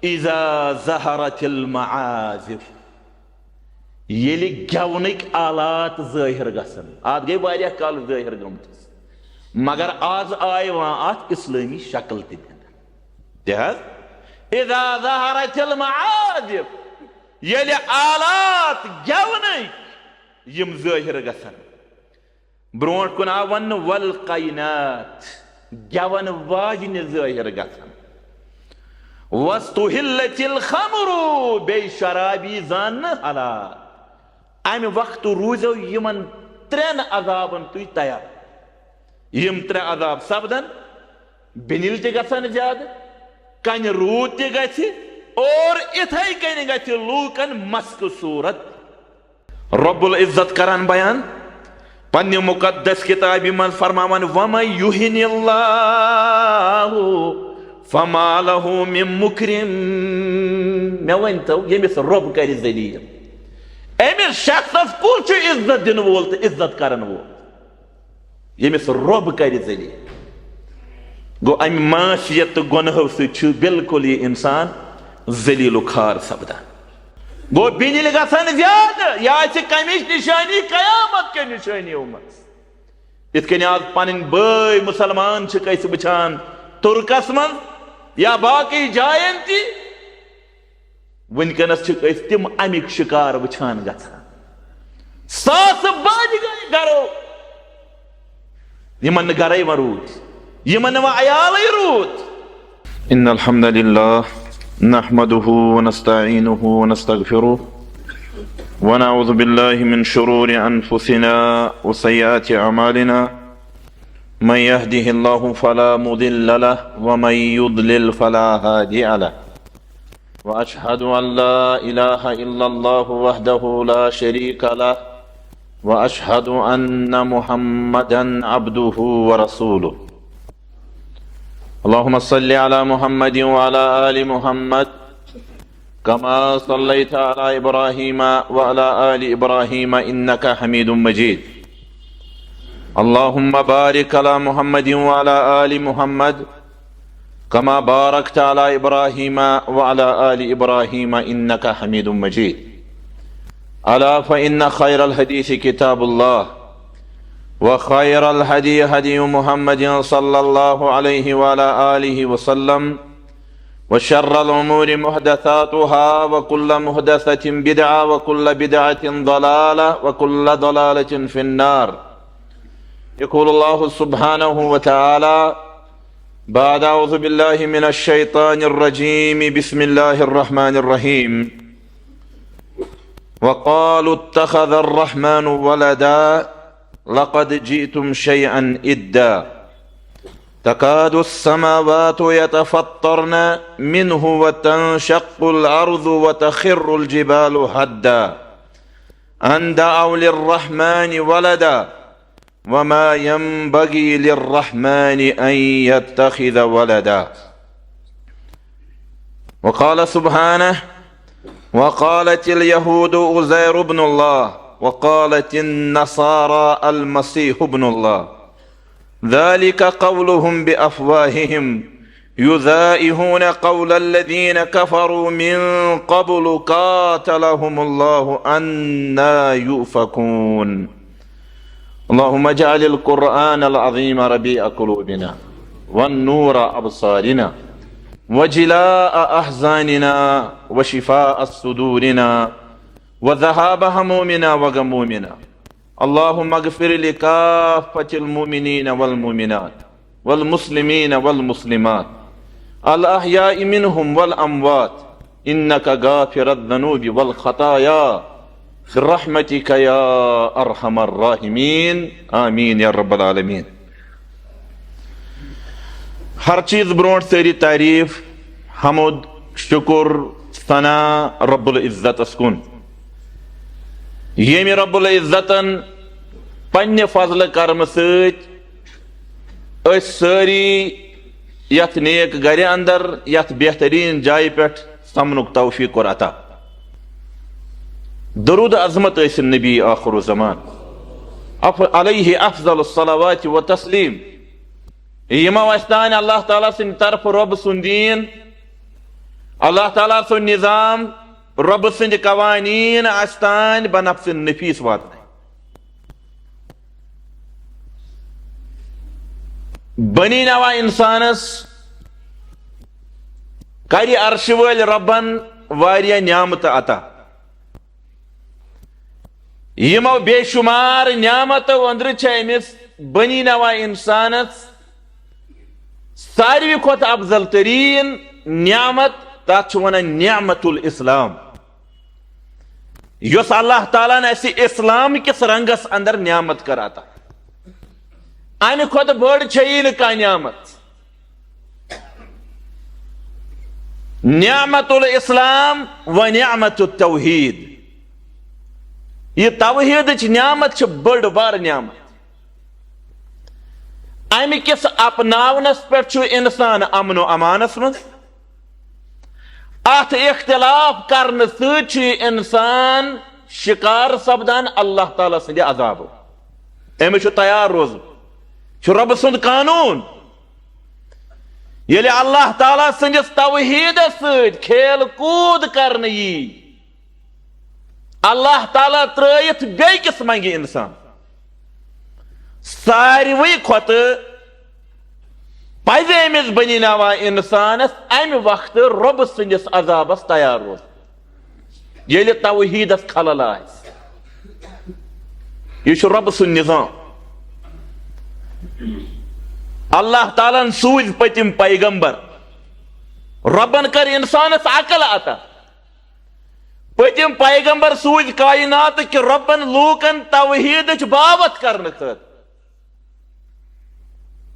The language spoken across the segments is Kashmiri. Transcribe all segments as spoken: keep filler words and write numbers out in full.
اذا ظہرت المعازف، ییٚلہِ گٮ۪ونٕکۍ آلات ظٲہِر گژھن۔ اتھ گٔے واریاہ کال ظٲہِر گٔمتِس، مگر از آے وۄنۍ اتھ اسلٲمی شکل تہِ دِنہٕ۔ تہِ حظ، اذا ظہرت المعازف، ییٚلہِ آلات گٮ۪ونٕکۍ یِم ظٲہِر گژھن۔ برونٛٹھ کُن آو وننہٕ والقینات، گٮ۪ون واجنہِ ظٲہِر گژھن۔ واستحلت الخمر، بیٚیہِ شرابی زاننہٕ حلال۔ امہِ وقتہٕ روٗزیو یِمن ترٛٮ۪ن عذابن تُہۍ تیار۔ یِم ترٛےٚ عذاب سپدن، بِنِل تہِ گژھن زیادٕ، کنہِ روٗد تہِ گژھِ، اور اِتھے کٔنۍ گژھِ لوٗکن مسکہٕ صوٗرت۔ رب العزت کران بیان پننہِ مقدس کتابہِ منٛز فرماوان، ومن یہن اللہ فما لہ من مکرم۔ مےٚ ؤنۍ تو، ییٚمِس رۄب کرِ ذلیل، أمِس شخصس کُس چھُ عزت دِنہٕ وول تہٕ عزت کرن وول؟ ییٚمِس رۄب کرِ ذلیل۔ گوٚو، امہِ معصیت تہٕ گۄنہو سۭتۍ چھُ بالکل یہِ انسان ذلیل و خوار سپدان۔ گوٚو، بِنِل گژھن زیادٕ، یہِ آسہِ کمِچ نشانی؟ قیامت کہِ نشانیو منٛز۔ یِتھ کٔنۍ آز پنٕنۍ بٲے مسلمان چھِکھ أسۍ وٕچھان ترکس منٛز یا باقٕے جاین تہِ، وٕنکیٚنس چھِ أسۍ تِم اَمِکۍ شِکار وٕچھان گژھان۔ ساسہٕ بٔدۍ گٔے گرو، یِمن نہٕ گرے وۄنۍ روٗد، یِمن نہٕ وۄنۍ عیالٕے روٗد۔ إن الحمد لله نحمده ونستعينه ونستغفره ونعوذ بالله من شرور أنفسنا وسيئات أعمالنا، من يهده الله فلا مضل له ومن يضلل فلا هادي له، وأشهد أن لا إله إلا الله وحده لا شريك له، وأشهد أن محمدا عبده ورسوله. اللهم صل على محمد وعلى آل محمد كما صليت على إبراهيم وعلى آل إبراهيم إنك حميد مجيد. اللهم بارك على محمد وعلى آل محمد كما باركت على إبراهيم وعلى آل إبراهيم إنك حميد مجيد. ألا فإن خير الحديث كتاب الله، وخير الهدي هدي محمد صلى الله عليه وعلى آله وسلم، وشر الأمور محدثاتها، وكل محدثة بدعة، وكل بدعة ضلالة، وكل ضلالة في النار. يقول الله سبحانه وتعالى بعد أعوذ بالله من الشيطان الرجيم، بسم الله الرحمن الرحيم. وقالوا اتخذ الرحمن ولدا، لقد جئتم شيئا إدا. تكاد السماوات يتفطرن منه وتنشق الأرض وتخر الجبال هدا، أن دعوا للرحمن ولدا، وما ينبغي للرحمن أن يتخذ ولدا. وقال سبحانه: وقالت اليهود عزير ابن الله، وقالت النصارى المسيح ابن الله، ذلك قولهم بأفواههم، يضاهئون قول الذين كفروا من قبل، قاتلهم الله، أنى يؤفكون. اللهم اجعل القرآن العظيم ربيع قلوبنا، والنور أبصارنا، وجلاء أحزاننا، وشفاء صدورنا، وذهاب همومنا وغمومنا. اللهم اغفر لكافة المؤمنين والمؤمنات والمسلمين والمسلمات الأحياء منهم والأموات، إنك غافر الذنوب والخطايا، برحمتك يا أرحم الراحمين. آمين يا رب العالمين. ہر چیز برونٹھ سٲری تعریف، حمد، شکر، ثنا رب العزتس کُن، ییٚمہِ رب العزتن پننہِ فضلہٕ کرمہٕ سۭتۍ أسۍ سٲری یتھ نیک گرِ اندر، یتھ بہترین جایہِ پٮ۪ٹھ سمنُک توفیق کوٚر عطا۔ درود عظمت ٲسِن نبی آخر الزمان، اف-، علیہ افضل الصلوات و تسلیم۔ یِمو اَسہِ تانۍ اللہ تعالیٰ سٕنٛدِ طرفہٕ رۄب سُنٛد دیٖن اللہ تعالیٰ سُنٛد نظام، رۄبہٕ سٕنٛدۍ قوانیٖن اَسہِ تام بنفس نفیس واتناوٕنۍ۔ بنی نوع انسانس کرِ عرشہِ وٲلۍ رۄبن واریاہ نعمتہٕ عطا۔ یِمو بے شمار نعمتو أنٛدرٕ چھِ أمِس بنی نوع انسانس ساروی کھۄتہٕ افضل تریٖن نعمت، تَتھ چھِ وَنان نعمت الاسلام، یۄس اللہ تعالیٰ ہن اَسہِ اسلام کِس رنٛگس اندر نعمت کٔر عطا۔ امہِ کھۄتہٕ بٔڑ چھیی نہٕ کانٛہہ نعمت۔ نعمت الاسلام و نعمت التوحید۔ یہِ توحیدٕچ نعمت چھِ بٔڑ بار نعمت۔ امہِ کِس اپناونس پٮ۪ٹھ چھُ انسان امن و امانس منٛز۔ اتھ اختلاف کرنہٕ سۭتۍ چھُ یہِ انسان شکار سپدان اللہ تعالیٰ سٕنٛدِ عذابُک۔ أمِس چھُ تیار روزُن، چھُ رۄبہٕ سُنٛد قانوٗن۔ ییٚلہِ اللہ تعالیٰ سٕنٛدِس توحیٖدس سۭتۍ کھیل کوٗد کرنہٕ یی، اللہ تعالیٰ ترٲیِتھ بیٚیہِ کِس منٛگہِ انسان، ساروٕے کھۄتہٕ پزِ أمِس بنی نوع انسانس امہِ وقتہٕ رۄبہٕ سٕنٛدِس عذابس تیار روزُن، ییٚلہِ توحیٖدس خلل آسہِ۔ یہِ چھُ رۄبہٕ سُنٛد نظام۔ اللہ تعالیٰ ہن سوٗزۍ پٔتِم پیغمبر، رۄبن کٔر انسانس عقل عطا۔ پٔتِم پیغمبر سوٗزۍ کائناتٕکۍ رۄبن لوٗکن توحیٖدٕچ باوتھ کرنہٕ خٲطرٕ۔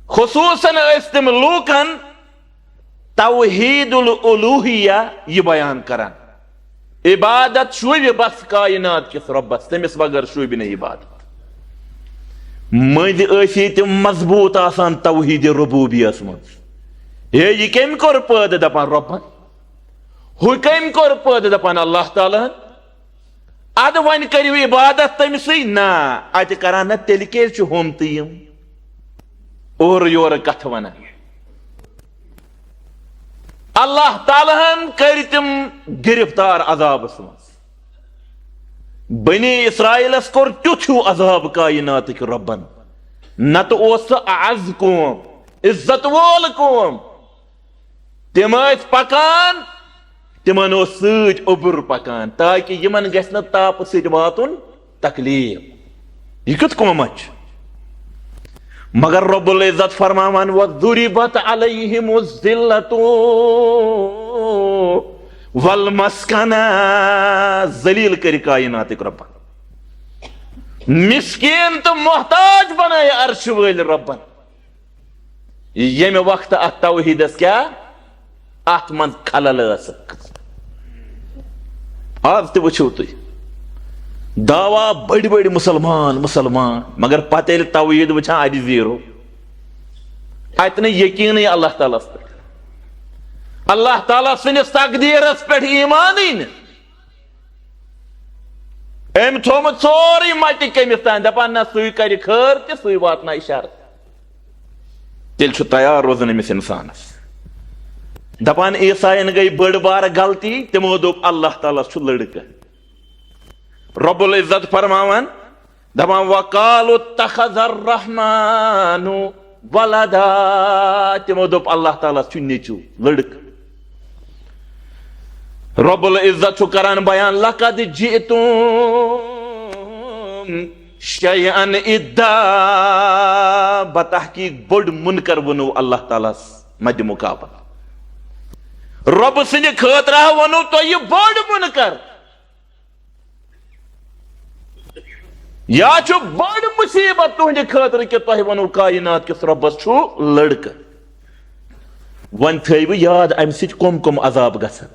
خصوٗصن ٲسۍ تِم لوٗکن توحیٖد الالوہیہ یہِ بیان کران، عبادت شوٗبہِ بس کائنات کِس رۄبس، تٔمِس بغٲر شوٗبہِ نہٕ عبادت۔ مٔنٛزۍ ٲسی تِم مضبوٗط آسان توحیٖد ربوبیس منٛز۔ ہے، یہِ کٔمۍ کوٚر پٲدٕ؟ دپان رۄبن۔ ہُہ کٔمۍ کوٚر پٲدٕ؟ دپان اللہ تعالیٰ ہن۔ ادٕ وۄنۍ کٔرِو عبادت تٔمِسٕے۔ نہ، اتہِ کران نہ، تیٚلہِ کیازِ چھِ ہُم تہٕ یِم اورٕ یورٕ کتھٕ ونان؟ اللہ تعالیٰ ہن کٔرۍ تِم گرفتار عذابس منٛز۔ بنی اسرائیلس کوٚر تیُتھ ہیوٗ عذاب کائناتٕکۍ رۄبن۔ نتہٕ اوس سُہ اعز قوم، عزت وول قوم۔ تِم ٲسۍ پکان، تِمن اوس سۭتۍ اوٚبُر پکان، تاکہِ یِمن گژھِ نہٕ تاپہٕ سۭتۍ واتُن تکلیف۔ یہِ کیُتھ قوما چھُ؟ مگر رب العزت فرماوان، "وضربت علیہم الذلۃ والمسکنہ"، ذلیل کٔرۍ کائناتٕکۍ رۄبن، مسکین تہٕ محتاج بنٲے عرشہِ وٲلۍ رۄبن۔ ییٚمہِ وقتہٕ اتھ توحیٖدس کیٛاہ، اتھ منٛز خلل ٲس۔ آز تہِ وٕچھِو تُہۍ، دعوا بٔڑۍ بٔڑۍ مُسلمان، مُسلمان، مگر پتہٕ ییٚلہِ توحیٖد وٕچھان، اتہِ زیٖرو، اتہِ نہٕ یقیٖنٕے اللہ تعالیٰ ہس پٮ۪ٹھ، اللہ تعالیٰ سٕنٛدِس تقدیٖرس پٮ۪ٹھ ایٖمانٕے نہٕ۔ أمۍ تھوٚومُت سورُے مَتہِ کٔمِس تام، دَپان، نہ، سُے کَرِ خٲر تہِ، سُے واتنایہِ شَر۔ تیٚلہِ چھُ تیار روزُن أمِس اِنسانَس۔ دَپان، عیسایَن گٔے بٔڑ بارٕ غلطی، تِمو دوٚپ، اللہ تعالیٰ چھُ لٔڑکہٕ۔ رب العزت فرماوان، دَپان، وَقَالُوا اتَّخَذَ الرَّحْمَٰنُ وَلَدًا، تِمو دوٚپ، اللہ تعالیٰ چھُ نیٚچوٗ، لٔڑکہٕ۔ رب العزت چھُ کران بیان، لَقَدْ جِئْتُمْ شَيْئًا إِدًّا، بتحقیق بوٚڑ مُنکر ووٚنوٕ اللہ تعالیٰ ہَس مدِ مقابل۔ رب سٕنٛدِ خٲطرٕ ہا ووٚنوٕ تۄہہِ یہِ بوٚڑ مُنکر۔ یا چھُ بٔڑ مُصیٖبت تُہنٛدِ خٲطرٕ کہِ تۄہہِ ووٚنوٕ کائنات کِس رۄبَس چھُ لٔڑکہٕ۔ وۄنۍ تھٲیِو یاد، اَمہِ سۭتۍ کۄم کۄم عذاب گژھن۔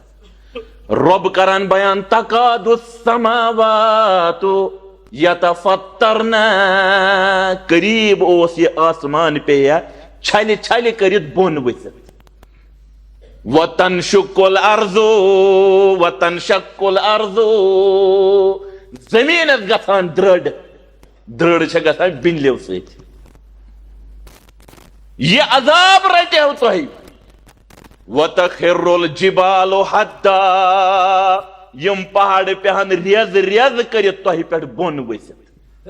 رۄب کران بیان، تکاد السماوات یتفطرن، قریب اوس یہِ آسمان پیٚیہِ چھلہِ چھلہِ کٔرِتھ بۄن ؤسِتھ۔ وَتَنشَقُّ الْأَرْضُ، وَتَنشَقُّ الْأَرْضُ، زٔمیٖنَس گژھان درٛڑ، درٛڑ چھےٚ گژھان بِنلیو سۭتۍ۔ یہِ عذاب رَٹیو تۄہہِ، وَتَخِرُّ الْجِبَالُ هَدًّا۔ یِم پہاڑ پیہن ریز ریز کٔرِتھ تۄہہِ پٮ۪ٹھ بۄن ؤسِتھ۔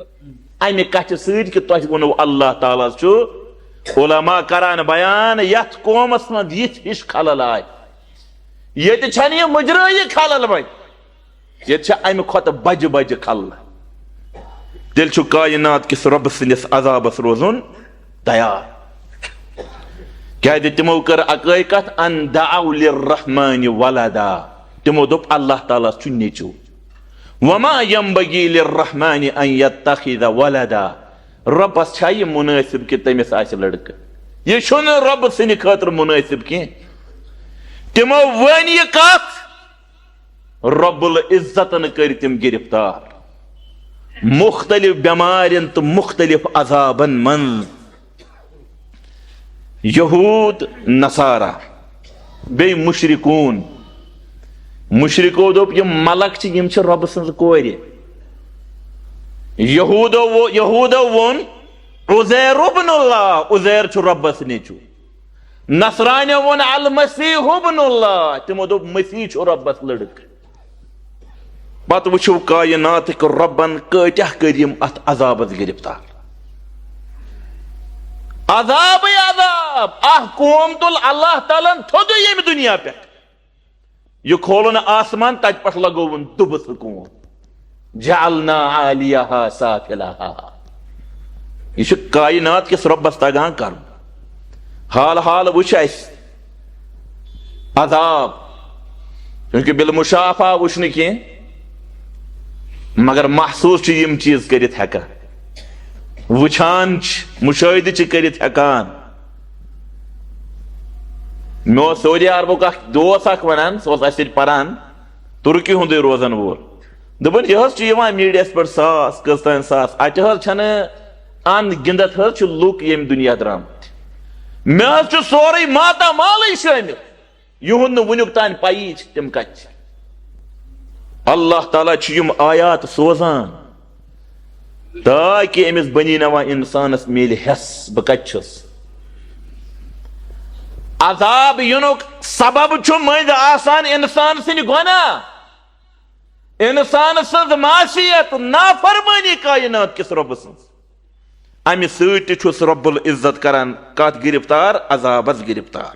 امہِ کتھِ سۭتۍ کہِ تۄہہِ ووٚنوُ اللہ تعالیٰ چھُ، علماء کران بیان، یتھ قومس منٛز یِتھ ہِش خلل آے، ییٚتہِ چھنہٕ یہِ مُجرٲیی خلل وۄنۍ، ییٚتہِ چھِ امہِ کھۄتہٕ بجہِ بجہِ خلل۔ تیٚلہِ چھُ کائنات کِس رۄبہٕ سٕنٛدِس عذابس روزُن تیار۔ کیازِ تِمو کٔر اکٲے کتھ، ان دعوا للرحمن ولدا۔ تِمو دوٚپ، اللہ تعالیٰ چھُ نیٚچو۔ وما ينبغي للرحمن ان يتخذ ولدا۔ رۄبس چھا یہِ مُنٲسِب کہِ تٔمِس آسہِ لڑکہٕ؟ یہِ چھُنہٕ رۄبہٕ سٕنٛدِ خٲطرٕ مُنٲسِب کینٛہہ۔ تِمو ؤنۍ یہِ کتھ، رب العزتن کٔرۍ تِم گرفتار مختلف بٮ۪مارٮ۪ن تہٕ مختلف عذابن منٛز۔ یہود، نصارہ، بیٚیہِ مشرکون۔ مشرکو دوٚپ، یِم ملک چھِ، یِم چھِ رۄبہٕ سٕنٛز کورِ۔ یہودو وو-، یہودو ووٚن، عزیر ابن اللہ، عزیر چھُ رۄبس نیٚچو۔ نصرانیو ووٚن، المسیح ابن اللہ، تِمو دوٚپ، مسیح چھُ رۄبس لڑکہٕ۔ پتہٕ وٕچھِو کائناتٕکۍ رۄبن کۭتیاہ کٔرۍ یِم اتھ عذابس گرفتار۔ عذابٕے عذاب، اکھ قوم تُل اللہ تعالیٰ ہن تھوٚدُے ییٚمہِ دُنیا پٮ۪ٹھ۔ یہِ کھولُن آسمان، تتہِ پٮ۪ٹھ لگووُن دُبہٕ سُہ قوم۔ جعلنا عالیہا سافلہا۔ یہِ چھُ کائنات کِس رۄبس تگان کرُن۔ حال حال وٕچھ اَسہِ عذاب، چونکہ بالمشافہ وٕچھ نہٕ کینٛہہ، مگر محسوس چھِ یِم چیٖز کٔرِتھ ہٮ۪کان، وٕچھان چھِ، مُشٲہدٕ چھِ کٔرِتھ ہٮ۪کان۔ مےٚ اوس سعودی عربُک اکھ دوس اکھ ونان، سُہ اوس اَسہِ سۭتۍ پران، ترکی ہُنٛدُے روزن وول۔ دوٚپُن، یہِ حظ چھُ یِوان میٖڈیاہَس پٮ۪ٹھ ساس، کٔژ تام ساس۔ اَتہِ حظ چھَنہٕ اَنٛد گِنٛدَتھ حظ چھِ لُکھ ییٚمہِ دُنیا درٛامٕتۍ۔ مےٚ حظ چھُ سورُے ماتامالٕے شٲمِل۔ یِہُنٛد نہٕ وٕنیُک تام پَیی چھِ تِم کَتہِ چھِ۔ اللہ تعالیٰ چھُ یِم آیات سوزان تاکہ أمِس بنی نوع اِنسانَس میلہِ حٮ۪س، بہٕ کَتہِ چھُس۔ عذاب یِنُک سبب چھُ مٔنٛزۍ آسان اِنسان سٕنٛدۍ گۄناہ۔ انسان سٕنٛز معصیت، نافرمٲنی کائنات کِس رۄبہٕ سٕنٛز۔ امہِ سۭتۍ تہِ چھُس رب العزت کران کتھ گرفتار، عذابس گرفتار۔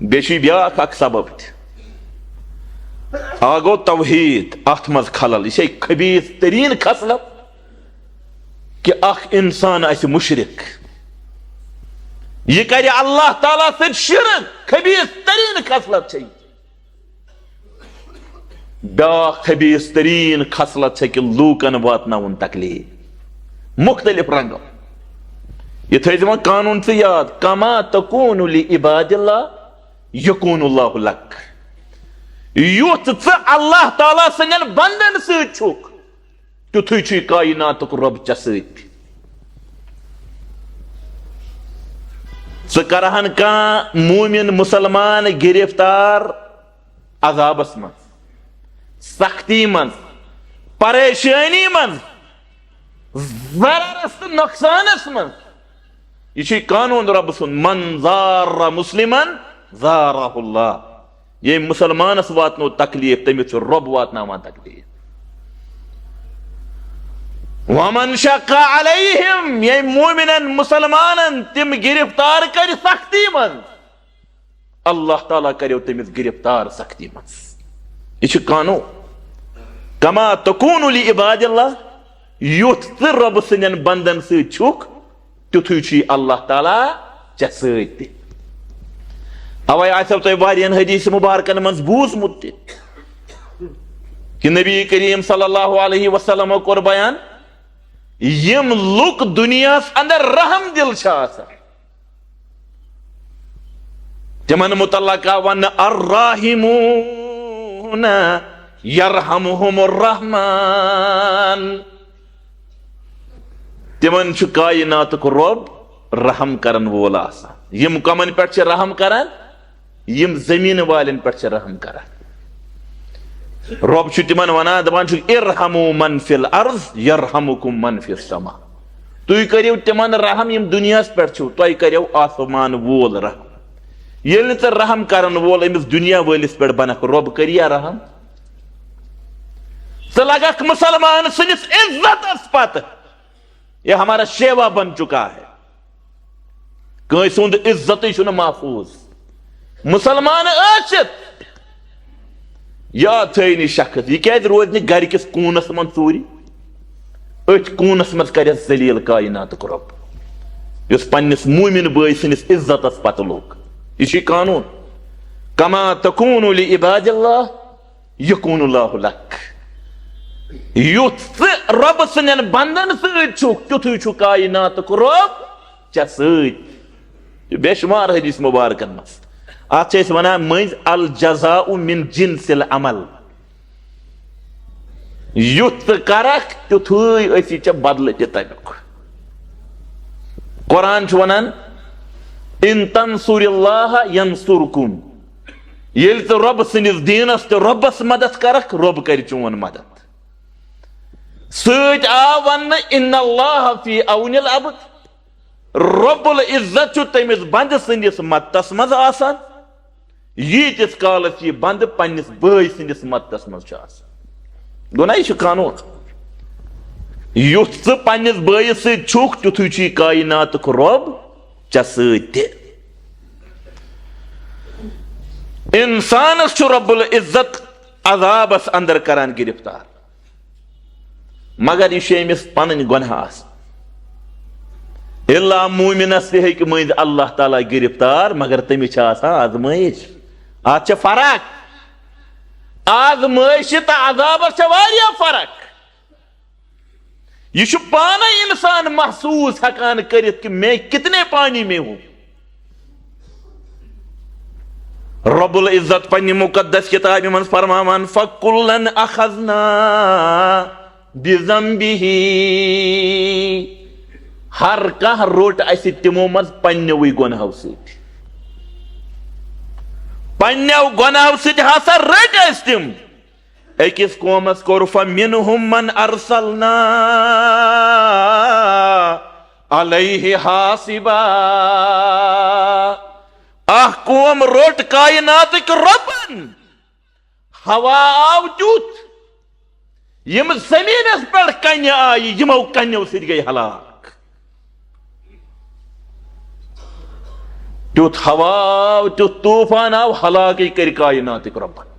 بیٚیہِ چھُ بیاکھ اکھ سبب تہِ۔ اکھ گوٚو توحید، اتھ منٛز خلل۔ یہِ چھے خبیث ترین خصلت کہ اکھ انسان آسہِ مشرک، یہِ کرِ اللہ تعالیٰ سۭتۍ شرک۔ خبیث ترین خصلت چھے یہِ۔ بیاکھ خبیث ترین خصلت چھےٚ کہِ لوٗکن واتناوُن تکلیف مختلف رنگو۔ یہِ تھٲیزِ وۄنۍ قانون ژٕ یاد، کما تکون لعباد اللہ یکون اللہ لک۔ یُتھ ژٕ اللہ تعالیٰ سٕنٛدٮ۪ن بندن سۭتۍ چھُکھ، تیُتھُے چھُے کائناتُک رۄب ژےٚ سۭتۍ۔ ژٕ کرہن کانٛہہ مومن مسلمان گرفتار عذابس منٛز، سختی منٛز، پریشٲنی منٛز، ضررس تہٕ نۄقصانس منٛز۔ یہِ چھُے قانون رۄب سُنٛد، من ضار مسلمن ضارہ اللہ۔ ییٚمۍ مسلمانس واتنو تکلیف، تٔمِس چھُ رۄب واتناوان تکلیف۔ ومن شق علیہم، ییٚمۍ مومنن مسلمانن تِم گرفتار کرِ سختی منٛز، اللہ تعالیٰ کریو تٔمِس گرفتار سختی منٛز۔ یہِ چھُ قانون۔ کما تکون لعباد اللہ، یُتھ ژٕ رۄب سٕنٛدٮ۪ن بندن سۭتۍ چھُکھ، تیُتھُے چھُے اللہ تعالیٰ ژےٚ سۭتۍ تہِ۔ اوے آسیو تۄہہِ واریاہن حدیث مبارکن منٛز بوٗزمُت تہِ کہ نبی کریم صلی اللہ علیہ وسلم کوٚر بیان، یِم لُکھ دُنیاہس اندر رحم دل چھِ آسان، تِمن متعلق آو وننہٕ، الراحمون یرحمہم الرحمان۔ تِمن چھُ کائناتُک رۄب رحم کرن وول آسان۔ یِم کمن پٮ۪ٹھ چھِ رحم کران؟ یِم زمین والٮ۪ن پٮ۪ٹھ چھِ رحم کران۔ رۄب چھُ تِمن ونان، دپان چھُ، ارحموا من فی الارض یرحمکم من فی السماء۔ تُہۍ کٔرِو تِمن رحم، یِم دُنیاہس پٮ۪ٹھ چھِو، تۄہہِ کریو آسمان وول رحم۔ ییٚلہِ نہٕ ژےٚ رحم کرن وول أمِس دُنیا وٲلِس پٮ۪ٹھ بنکھ، رۄب کٔرِیا رحم؟ ژٕ لگکھ مُسلمان سٕنٛدِس عزتس پتہٕ۔ یہ ہمارا شیوا بن چکا ہے۔ کٲنٛسہِ ہُنٛد عزتٕے چھُنہٕ محفوظ۔ مُسلمان ٲسِتھ یاد تھٲیِن یہِ شخص، یہِ کیٛازِ روزِ نہٕ گرِ کِس کوٗنس منٛز ژوٗرِ؟ أتھۍ کوٗنس منٛز کرٮ۪س ذلیل کایناتُک رۄب، یُس پننِس مومن بٲے سٕنٛدِس عزتس پتہٕ لوٚگ۔ یہِ چھُ قانوٗن۔ کما تکون لعباد اللہ یکون اللہ لک۔ یُتھ ژٕ رۄب سٕنٛدٮ۪ن بندن سۭتۍ چھُکھ، تیُتھُے چھُ کایناتُک رۄب ژےٚ سۭتۍ۔ بے شمار حدیث مبارکن منٛز۔ اتھ چھِ أسۍ ونان مٔنٛزۍ الجزاء من جنس العمل۔ یُتھ ژٕ کرکھ، تیُتھُے ٲسی ژےٚ بدلہٕ تہِ تمیُک۔ قرآن چھُ ونان، "ان تنصر اللہ ینصرکم"۔ ییٚلہِ ژٕ رۄب سٕنٛدِس دیٖنس تہٕ رۄبس مدد کرکھ، رۄب کرِ چون مدد۔ سۭتۍ آو وننہٕ، "ان اللہ فی عون العبد"۔ رب العزت چھُ تٔمِس بندٕ سٕنٛدِس مدتس منٛز آسان، ییٖتِس کالس یہِ بندٕ پننِس بٲے سٕنٛدِس مدتس منٛز چھُ آسان۔ گوٚو نا، یہِ چھُ قانوٗن۔ یُتھ ژٕ پننِس بٲیِس سۭتۍ چھُکھ، تیُتھُے چھُ یہِ کایناتُک رب ژےٚ سۭتۍ تہِ۔ انسانس چھُ رب العزت عذابس اندر کران گرفتار۔ مگر یہِ چھُ أمِس پنٕنۍ گۄناہ آسان۔ الا مومنس تہِ ہیٚکہِ مٔنٛزۍ اللہ تعالیٰ گرفتار، مگر تٔمِس چھِ آسان آزمٲیش۔ اتھ چھِ فرق۔ آزمٲیشہِ تہٕ عذابس چھےٚ واریاہ فرق۔ یہِ چھُ پانے انسان محسوس ہٮ۪کان کٔرِتھ کہ میں کتنے پانی میں ہوں۔ رب العزت پننہِ مقدس کتابہِ منٛز فرماوان، "فَكُلًّا أَخَذْنَا بِذَنبِهِ"۔ ہر کانٛہہ روٚٹ اسہِ تِمو منٛز پننیوٕے گۄناہو سۭتۍ۔ پننیو گۄناہو سۭتۍ ہسا رٔٹۍ اسہِ تِم۔ أکِس قومس کوٚر، "فَمِنْهُمْ مَنْ أَرْسَلْنَا عَلَيْهِ حَاصِبًا"۔ اکھ قوم روٚٹ کائناتٕکۍ رۄبن۔ ہوا آو تیُتھ، یِم زٔمیٖنس پٮ۪ٹھ کنہِ آیہِ، یِمو کنیو سۭتۍ گٔے ہلاک۔ تیُتھ ہوا آو، تیُتھ طوفان آو، ہلاکٕے کٔرۍ کائناتٕکۍ رۄبن۔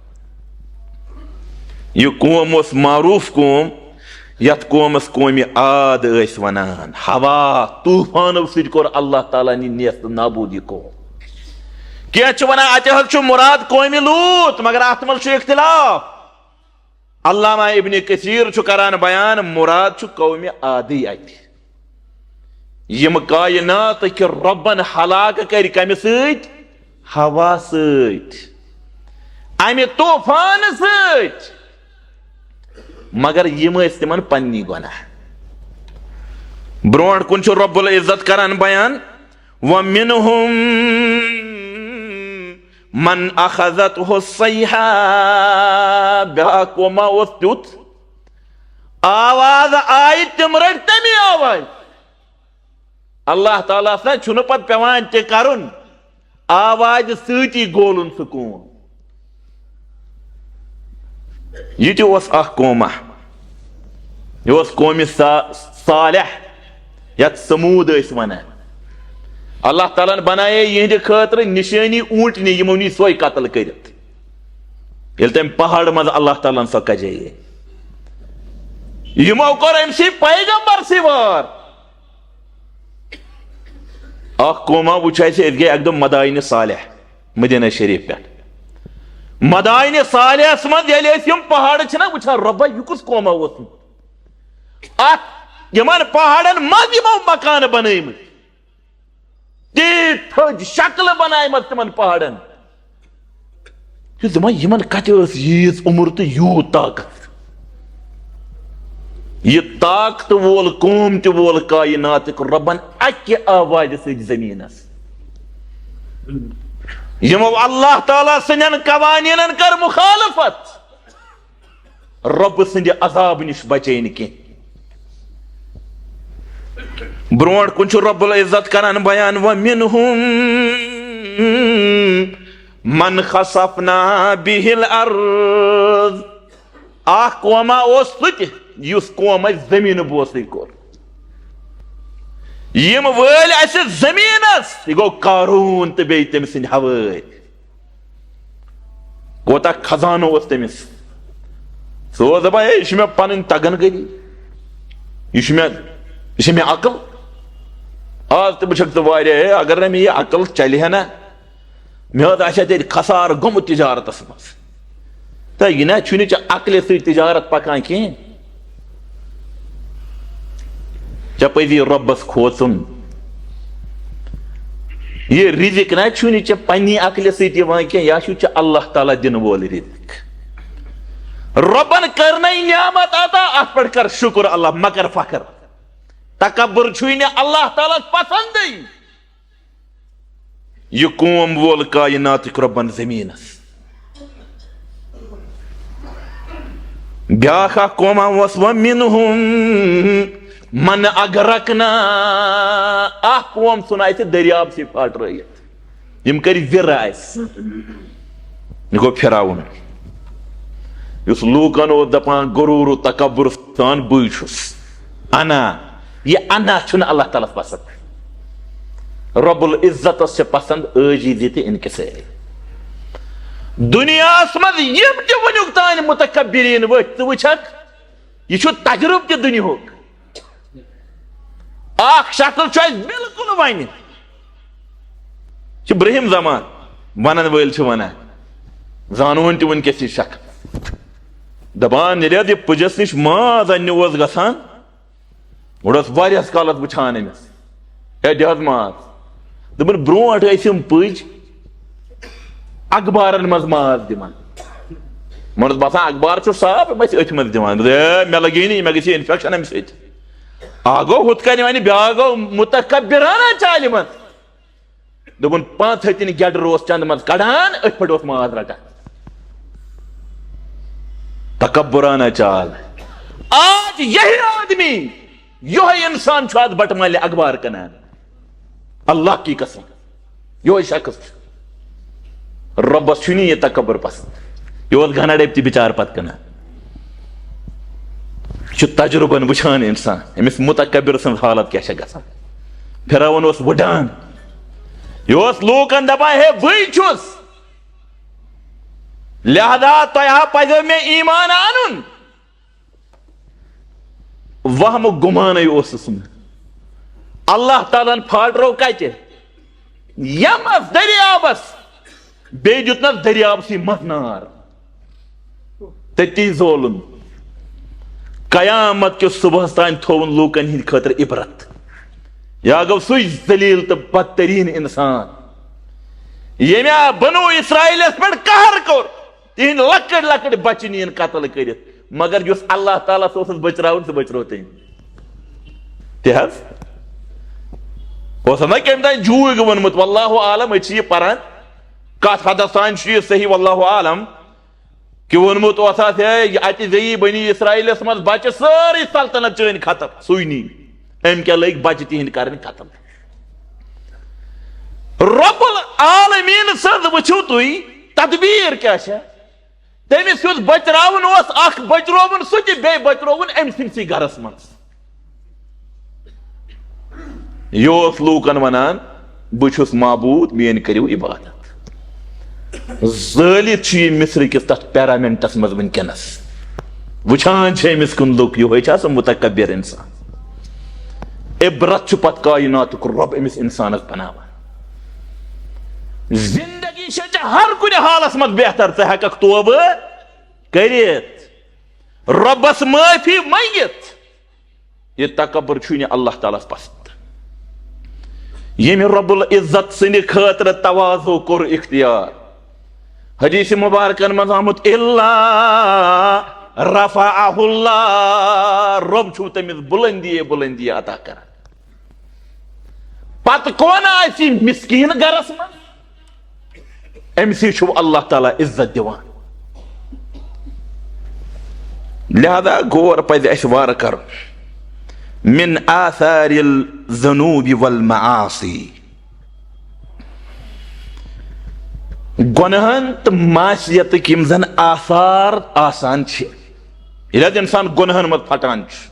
یہِ قوم اوس معروٗف قوم، یتھ قومس قومِ عاد ٲسۍ ونان۔ ہوا، طوفانو سۭتۍ کوٚر اللہ تعالیٰ ہن یہِ نیست نابود یہِ قوم۔ کینٛہہ چھِ ونان، اتہِ حظ چھُ مراد قومِ لوٗط، مگر اتھ منٛز چھُ اختلاف۔ علامہ ابن کثیر چھُ کران بیان، مراد چھُ قومِ عادٕے اتہِ۔ یِم کائناتٕکۍ رۄبن ہلاک کٔرۍ کمہِ سۭتۍ؟ ہوا سۭتۍ، امہِ طوفانہٕ سۭتۍ۔ مگر یِم ٲسۍ تِمن پننی گۄناہ۔ برونٛٹھ کُن چھُ رب العزت کران بیان، "وَمِنْهُمْ مَنْ أَخَذَتْهُ الصَّيْحَةُ"۔ بیاکھ قوما اوس تیُتھ، آواز آیہِ، تِم رٔٹۍ تَمی آوازِ۔ اللہ تعالیٰ ہس نہ چھُنہٕ پتہٕ پٮ۪وان تہِ کرُن، آوازِ سۭتی گولُن سُہ قوم۔ یہِ تہِ اوس اکھ قوما۔ یہِ اوس قومِ صا-، صالح، یتھ ثمود ٲسۍ ونان۔ اللہ تعالیٰ ہن بنایے یِہنٛدِ خٲطرٕ نشٲنی اوٗنٹنہِ، یِمو نی سۄے قتل کٔرِتھ، ییٚلہِ تٔمۍ پہاڑ منٛز اللہ تعالیٰ ہن سۄ کجے۔ یِمو کوٚر أمۍ سٕے پیغمبر سٕے وار۔ اکھ قوما وٕچھ اَسہِ، أسۍ گٔے اکہِ دۄہ مدائنِ صالح، مدینہ شریف پٮ۪ٹھ۔ مدائنِ صالحس منٛز ییٚلہِ أسۍ یِم پہاڑ چھِنہ وٕچھان، رۄبا، یہِ کُس قوما اوسمُت؟ اتھ یِمن پہاڑن منٛز یِمو مکانہٕ بنٲومٕتۍ، تیٖتۍ تھٔج شکلہٕ بنایمژ تِمن پہاڑن۔ یہِ دپان، یِمن کتہِ ٲس ییٖژ عمر تہٕ یوٗت طاقت؟ یہِ طاقت وول قوم تہِ وول کائناتٕکۍ رۄبن اکہِ آوازِ سۭتۍ زٔمیٖنس۔ یِمو اللہ تعالیٰ سٕنٛدٮ۪ن قوانینن کٔر مخالفت، رۄب سٕنٛدِ عذاب نِش بچے نہٕ کینٛہہ۔ برونٛٹھ کُن چھُ رب العزت کران بیان، "وَمِنْهُمْ من خسفنا به الارض۔ اکھ قوما اوس سُہ تہِ، یُس قوم اسہِ زمینہٕ بوسٕے کوٚر۔ یِم وٲلۍ اسہِ زمینس، یہِ گوٚو قارون تہٕ بیٚیہِ تٔمۍ سٕنٛدۍ ہوٲرۍ۔ کوتاہ خزانہٕ اوس تٔمِس۔ سُہ اوس دپان، "ہے، یہِ چھِ مےٚ پنٕنۍ تگن کٔری، یہِ چھِ مےٚ، یہِ چھِ مےٚ عقل۔" آز تہِ وٕچھکھ ژٕ واریاہ، "ہے، اگر نہٕ مےٚ یہِ عقل چلہِ ہا نہ، مےٚ حظ آسہِ ہا تیٚلہِ خسارٕ گوٚمُت تجارتس منٛز۔" تہٕ یہِ نہ چھُنہٕ ژےٚ عقلہِ سۭتۍ تجارت پکان کینٛہہ۔ ژےٚ پزی رۄبس کھوژُن۔ یہِ رزق نہ چھُنہٕ ژےٚ پننہِ عقلہِ سۭتۍ یِوان کینٛہہ، یہِ چھُ ژےٚ اللہ تعالیٰ دِنہٕ وول رزق۔ رۄبن کٔرنَے نعمت عطا، اتھ پٮ۪ٹھ کر شُکر اللہ، مہ کر فخر۔ تکبر چھُے نہٕ اللہ تعالیٰ ہس پسندٕے۔ یہِ قوم وول کائناتٕکۍ رۄبن زٔمیٖنس۔ بیٛاکھ اکھ قوما اوس، وَمِنْهُمْ مَنْ أَغْرَقْنَا۔ اکھ قوم ژھُن اسہِ دٔریابسٕے پھاٹرٲیِتھ۔ یِم کٔرۍ وِرٕ اسہِ۔ یہِ گوٚو فرعون، یُس لوٗکن اوس دپان غرور و تکبر سان، "بٕے چھُس انا۔" یہِ انا چھُنہٕ اللہ تعالیٰ ہس پسند۔ رب العزتس چھِ پسند عٲجزی تہٕ انکسٲری۔ دُنیاہس منٛز یِم تہِ وٕنیُک تام متکبرین ؤتھۍ، ژٕ وٕچھکھ، یہِ چھُ تجربہٕ تہِ دُنیاہُک۔ اکھ شخص چھُ اسہِ بالکل ونہِ، چھُ برہم زمان ونن وٲلۍ چھِ ونان، زانوُن تہِ وٕنکیٚس یہِ شخص، دپان، ییٚلہِ حظ یہِ پُجس نِش ماز اننہِ اوس گژھان، گۄڈٕ اوس واریاہس کالس وٕچھان أمِس، "ہے، دِ حظ ماز۔" دوٚپُن، برونٛٹھ ٲسۍ یِم پٔج اخبارن منٛز ماز دِوان۔ یِمن اوس باسان اخبار چھُ صاف، یِم ٲسۍ أتھۍ منٛز دِوان۔ دوٚپُن، "ہے، مےٚ لگی نہٕ یہِ، مےٚ گژھِ انفیکشن امہِ سۭتۍ۔" اکھ گوٚو ہُتھ کنہِ ونہِ، بیٛاکھ گوٚو متکبرانہ چالہِ منٛز۔ دوٚپُن، پانٛژھ ہتہِ نہٕ گیڈر اوس چندٕ منٛز کڑان، أتھۍ پٮ۪ٹھ اوس ماز رٹان۔ تکبرانہ چال۔ آج یہی آدمی، یہے انسان چھُ آز بٹہٕ مالہِ اخبار کٕنان۔ اللہ کی قسم، یہے شخص چھُ۔ رۄبس چھُنہٕ یہِ تکبر پسند۔ یہِ اوس گنڈ ڈٔبۍ تہِ بچار پتہٕ کٕنان۔ یہِ چھُ تجربن وٕچھان انسان، أمِس متکبر سٕنٛز حالت کیٛاہ چھےٚ گژھان۔ فرعون اوس وٕڈان، یہِ اوس لوٗکن دپان، "ہے، بٕے چھُس، لہذا تۄہہِ ہا پزیو مےٚ ایمان انُن۔" وہمُک گُمانٕے اوسُس نہٕ۔ اللہ تعالیٰ ہن پھاٹرو کتہِ؟ یمس دٔریابس، بیٚیہِ دیُتنس دٔریابسٕے منٛز نار، تٔتی زولُن۔ قیامت کِس صبحس تام تھووُن لوٗکن ہٕنٛدِ خٲطرٕ عبرت۔ یا گوٚو سُے ذلیل تہٕ بدترین انسان، ییٚمۍ آ بنو اسرائیلس پٮ۪ٹھ قہر کوٚر، تِہنٛدۍ لۄکٕٹۍ لۄکٕٹۍ بچہٕ نِیَن قتل کٔرِتھ، مگر یُس اللہ تعالیٰ ہس اوسُس بچراوُن، سُہ بچرو تٔمۍ۔ تہِ حظ اوس نہ کٔمۍ تام جوٗرۍ ووٚنمُت، واللہ عالم، أسۍ چھِ یہِ پران، کتھ حدس تام چھُ یہِ صحیح، واللہ عالم، کہِ ووٚنمُت اوس اتھ، ہے، یہِ اتہِ زیی بنی اسرائیلس منٛز بچہٕ، سٲرٕے سلطنت چٲنۍ ختم، سُے نی، أمۍ کیٛاہ لٔگۍ بچہٕ تِہنٛدۍ کرٕنۍ ختم۔ رب العالمین سٕنٛز وٕچھِو تُہۍ تدبیٖر کیٛاہ چھےٚ۔ تٔمِس یُس بچراوُن اوس، اکھ بچرووُن سُہ تہِ، بیٚیہِ بچرووُن أمۍ سٕنٛدسٕے گرس منٛز۔ یہِ اوس لوٗکن ونان، "بہٕ چھُس معبوٗد، میٲنۍ کٔرِو عبادت۔" زٲلِتھ چھُ یہِ مصرِ کِس تتھ پیرامنٹس منٛز وٕنکیٚنس۔ وٕچھان چھِ أمِس کُن لُکھ، یِہوٚے چھا سُہ متکبر انسان؟ عبرت چھُ پتہٕ کائناتُک رۄب أمِس انسانس بناوان۔ زندگی چھےٚ ژےٚ ہر کُنہِ حالس منٛز بہتر، ژٕ ہٮ۪ککھ توبہٕ کٔرِتھ، رۄبس معٲفی منٛگِتھ۔ یہِ تکبر چھُے نہٕ اللہ تعالیٰ ہس پسند۔ ییٚمہِ رب العزت سٕنٛدِ خٲطرٕ تواضع کوٚر اختیار، حدیث مبارکن منٛز آمُت، "الا رفعہ اللہ"، رب چھُ تٔمِس بلندی بلندی عطا کران۔ پتہٕ کون آسہِ مسکین گرس منٛز؟ أمۍ سٕے چھُ اللہ تعالیٰ عزت دِوان۔ لہذا غور پزِ اسہِ وارٕ کرُن۔ من آثار الذنوب والمعاصی۔ گۄنہن تہٕ معصیتٕکۍ یِم زن آثار آسان چھِ، ییٚلہِ حظ انسان گۄنہن منٛز پھٹان چھُ،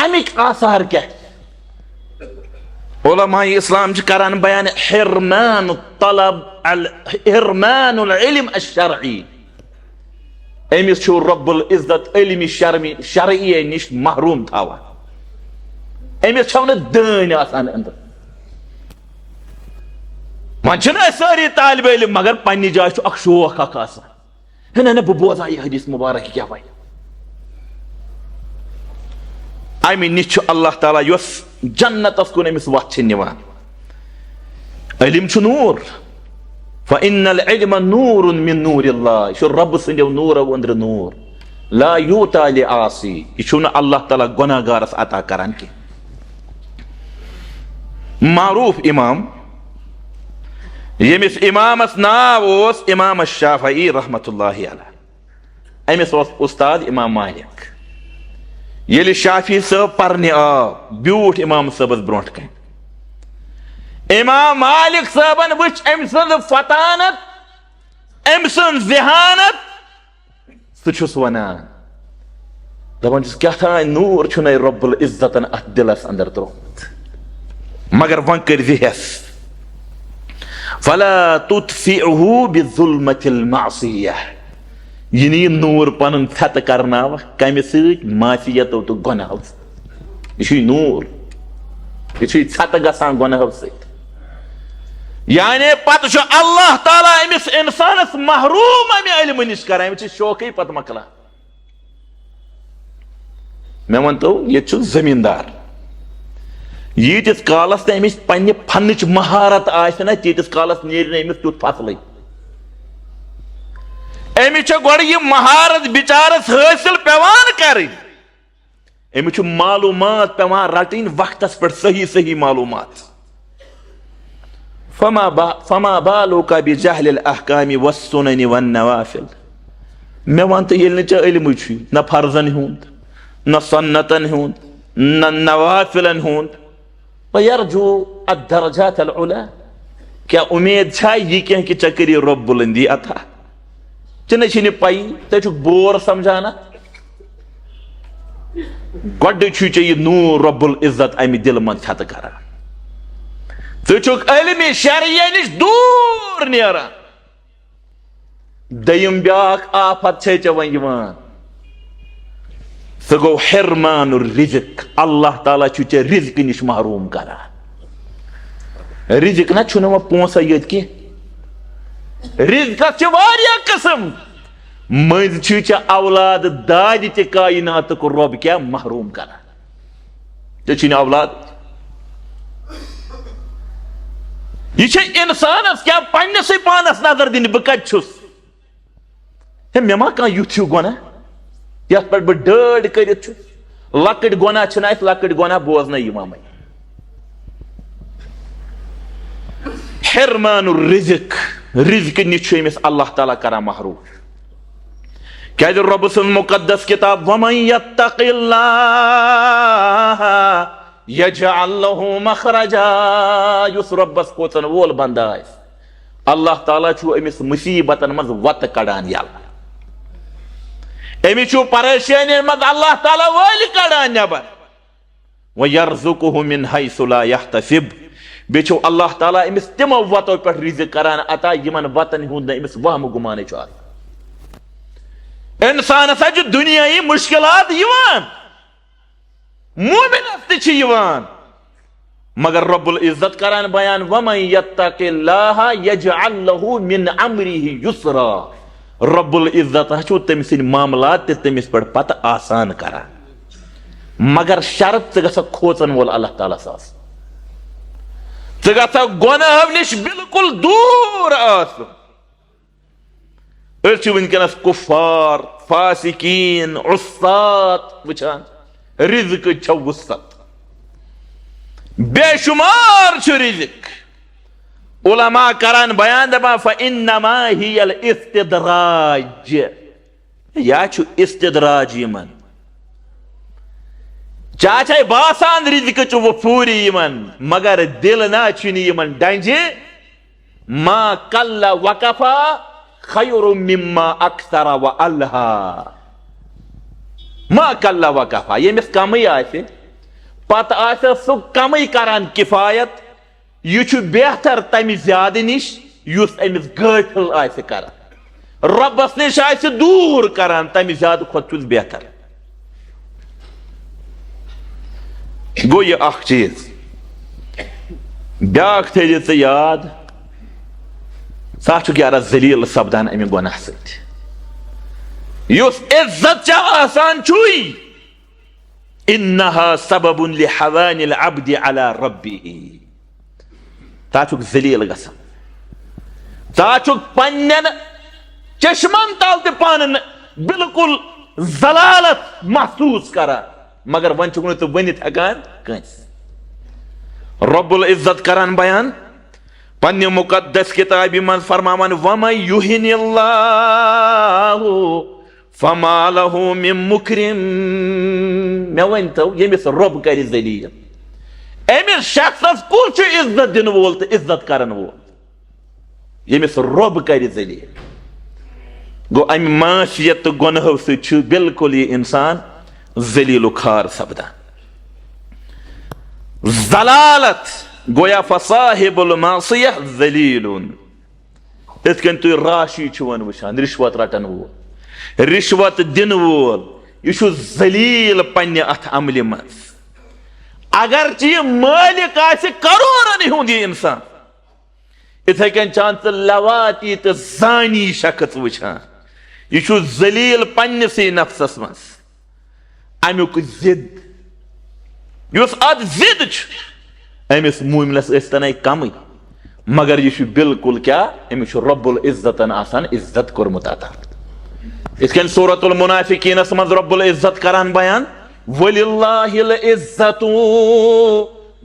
اَمِکۍ آثار کیٛاہ چھِ؟ علماء اسلام چھِ کران بیان حرمان طلب ال-، حرمان العلم الشرعی۔ أمِس چھُ رب العزت علمِ شرمی-، شرعیہ نِش محروم تھاوان۔ أمِس چھَو نہٕ دٲنۍ آسان أنٛدرٕ۔ وۄنۍ چھِنہٕ أسۍ سٲری طالب علم، مگر پننہِ جایہِ چھُ اکھ شوق اکھ آسان۔ ہے نہ، نہ، بہٕ بوزٕ ہا یہِ حدیث مبارک، یہِ کیٛاہ وَنہِ؟ اَمہِ نِش چھُ اللہ تعالیٰ، یۄس جنتس کُن أمِس وَتھ چھِ نِوان۔ علم چھُ نوٗر۔ فَإِنَّ الْعِلْمَ نُورٌ مِّن نُّورِ اللَّهِ۔ یہِ چھُ رۄبہٕ سٕنٛدیو نوٗرو أنٛدرٕ نوٗر۔ لَا يُؤْتَىٰ لِعَاصِي۔ یہِ چھُنہٕ اللہ تعالیٰ گۄناہ گارس عطا کران کینٛہہ۔ معروف امام، ییٚمِس امامس ناو اوس امام الشافعی رحمتہ اللہ علیہ، أمِس اوس اُستاد امام مالک۔ ییٚلہِ شافعی صٲب پرنہِ آو، بیوٗٹھ امام صٲبس برونٛٹھ کنہِ۔ امام مالک صٲبن وٕچھ أمۍ سٕنٛز فطانت، أمۍ سٕنٛز ذہانت۔ سُہ چھُس ونان، دپان چھُس، کیٛاہ تام نوٗر چھُنَے رب العزتن اتھ دلس اندر تروومُت، مگر وۄنۍ کٔرۍ زِ ہٮ۪س، فلا تطفئه بظلمة المعصیہ۔ یہِ نہٕ یہِ نوٗر پنُن ژھٮ۪تہٕ کرناوکھ کمہِ سۭتۍ؟ معصیتو تہٕ گۄناہو سۭتۍ۔ یہِ چھُے نوٗر، یہِ چھُے ژھٮ۪تہٕ گژھان گۄناہو سۭتۍ۔ یعنی پتہٕ چھُ اللہ تعالیٰ أمِس انسانس محروم امہِ علمہٕ نِش کران، أمِس چھِ شوقٕے پتہٕ مۄکلان۔ مےٚ ؤنۍ تو، ییٚتہِ چھُ زٔمیٖندار، ییٖتِس کالس نہٕ أمِس پننہِ فنٕچ مہارت آسہِ نہ، تیٖتِس کالس نیرِ نہٕ أمِس تیُتھ فصلٕے۔ أمِس چھےٚ گۄڈٕ یہِ مہارت بِچارس حٲصِل پٮ۪وان کرٕنۍ۔ أمِس چھُ معلوٗمات پٮ۪وان رَٹٕنۍ وقتَس پٮ۪ٹھ، صحیح صحیح معلوٗمات۔ فما با-، فما بالك بجهل الأحكام والسنن والنوافل۔ مےٚ وَن تہٕ، ییٚلہِ نہٕ ژےٚ علمٕے چھُے، نہ فرضن ہُنٛد، نہ سنتن ہُنٛد، نہ نوافلن ہُنٛد، ويرجو الدرجات العلى۔ کیٛاہ اُمید چھا یہِ کینٛہہ کہِ ژےٚ کٔری رۄب بُلندی عطا؟ ژےٚ نَے چھے نہٕ پَیی، ژٕ چھُکھ بور سمجھان اَتھ۔ گۄڈٕ چھُے ژےٚ یہِ نوٗر رب العزت اَمہِ دِلہٕ منٛز ژھٮ۪تہٕ کران۔ ژٕ چھُکھ علمِ شرعیہ نِش دوٗر نیران۔ دوٚیِم بیٛاکھ آفت چھے ژےٚ وۄنۍ یِوان۔ سُہ گوٚو حرمان الرزق۔ اللہ تعالیٰ چھُ ژےٚ رزقہٕ نِش محروم کران۔ رزق نہ چھُنہٕ وۄنۍ پونٛسَے یوت کینٛہہ۔ رزقس چھِ واریاہ قٕسم۔ مٔنٛزۍ چھُے ژےٚ اولاد دادِ تہِ کایناتُک رۄب کیٛاہ محروم کران۔ ژےٚ چھُے نہٕ اولاد۔ یہِ چھےٚ انسانس کیٛاہ پننِسٕے پانس نظر دِنۍ، بہٕ کتہِ چھُس؟ ہے، مےٚ ما کانٛہہ یُتھ ہیوٗ گۄناہ یتھ پٮ۪ٹھ بہٕ ڈٲڑ کٔرِتھ چھُس؟ لۄکٕٹۍ گۄناہ چھِنہٕ اَسہِ لۄکٕٹۍ گۄناہ بوزنَے یِوان وۄنۍ۔ حرمان الرزق، رزقہٕ نِش چھُ أمِس اللہ تعالیٰ کران محروم۔ کیٛازِ رۄبہٕ سٕنٛز مُقدس کِتاب، وَمَن یَتَّقِ اللَّهَ یَجْعَل لَهُ مَخْرَجًا، یُس رۄبَس کھوژن وول بنٛدٕ آسہِ، اللہ تعالیٰ چھُ أمِس مُصیٖبتن منٛز وَتہٕ کڑان یَلہٕ۔ أمِس چھُ پریشٲنین منٛز اللہ تعالیٰ وٲلۍ کڑان نٮ۪بر۔ وَيَرْزُقْهُ مِنْ حَيْثُ لَا يَحْتَسِبُ۔ بیٚیہِ چھُ اللہ تعالیٰ أمِس تِمو وَتو پٮ۪ٹھ رِزِق کران عطا، یِمن وَتن ہُنٛد نہٕ أمِس وہمہٕ گُمانٕے چھُ آسان۔ اِنسانس ہا چھِ دُنیاہی مُشکِلات یِوان، مومنس تہِ چھِ یِوان، مگر رب العزت کران بیان، وَمَن یَتَّقِ اللَّهَ یَجْعَل لَّهُ مِنْ أَمْرِهِ یُسْرًا۔ رب العزت ہا چھُ تٔمۍ سٕنٛدۍ معاملات تہِ تٔمِس پٮ۪ٹھ پتہٕ آسان کران۔ مگر شرط، ژٕ گژھکھ کھوژن وول اللہ تعالیٰ ہس آسُن۔ ژٕ گژھکھ گۄناہو نِش بالکل دوٗر آسُن۔ أسۍ چھِ وٕنکیٚنس کفار، فاسقین، عصات وٕچھان۔ رزقٕچ چھےٚ وُسعت، بے شمار چھُ رزق۔ علماء کران بیان دپان، فَإِنَّمَا هِيَ الْاِسْتِدْرَاجِ۔ یا چھُ استدراج یِمن۔ چاچے باسان رزقٕچ وفوری یِمن، مگر دل نا چھُنہٕ یِمن ڈنجہِ۔ ما قل وکفا خیر مما اکثر و الہا۔ ما قل وکفا، ییٚمِس کمٕے آسہِ، پتہٕ آسہِ سُہ کمٕے کران کفایت، یہِ چھُ بہتر تمہِ زیادٕ نِش یُس أمِس غٲفل آسہِ کران۔ رۄبس نِش آسہِ دوٗر کران، تمہِ زیادٕ کھۄتہٕ چھُس بہتر۔ گوٚو یہِ اکھ چیٖز۔ بیاکھ تھٲیزِ ژٕ یاد، ژٕ ہا چھُکھ یارا ذلیل سپدان امہِ گۄناہ سۭتۍ۔ یُس عزت ژےٚ آسان چھُے، انہا سبب لہوان العبد علی ربہ۔ ژٕ ہا چھُکھ ذلیل گژھان، ژٕ ہا چھُکھ پننٮ۪ن چشمن تل تہِ پانہٕ بالکل ذلالت محسوس کران، مگر وۄنۍ چھُکھ نہٕ ژٕ ؤنِتھ ہٮ۪کان کٲنٛسہِ۔ رب العزت کران بیان پننہِ مقدس کتابہِ منٛز فرماوان، ومن یہن اللہ فما لہ من مکرم۔ مےٚ ؤنۍ تو، ییٚمِس رۄب کرِ ذلیل، أمِس شخصس کُس چھُ عزت دِنہٕ وول تہٕ عزت کرن وول؟ ییٚمِس رۄب کرِ ذلیل۔ گوٚو، امہِ معصیت تہٕ گۄنہو سۭتۍ چھُ بالکل یہِ انسان ذلیل و خوار سپدان۔ ذلالت گویا فصاحب المعصیہ ذلیل۔ یِتھ کٔنۍ تُہۍ راشی چھِوَن وٕچھان، رِشوت رَٹَن وول، رِشوت دِنہٕ وول، یہِ چھُ ذلیل پننہِ اَتھ عملہِ منٛز۔ اگرچہِ یہِ مٲلِک آسہِ کروڑَن ہُنٛد یہِ اِنسان، یِتھَے کٔنۍ چھان ژٕ لواتی تہٕ زانی شخص وٕچھان، یہِ چھُ ذلیل پننِسٕے نفسَس منٛز۔ امیُک ضد، یُس اتھ ضد چھُ، أمِس مومنس ٲسۍ تنَے کمٕے، مگر یہِ چھُ بالکل کیٛاہ؟ أمِس چھُ رب العزتن آسان عزت کوٚرمُت عطا۔ یِتھ کٔنۍ سورۃ المنافقینس منٛز رب العزت کران بیان، وللہ العزت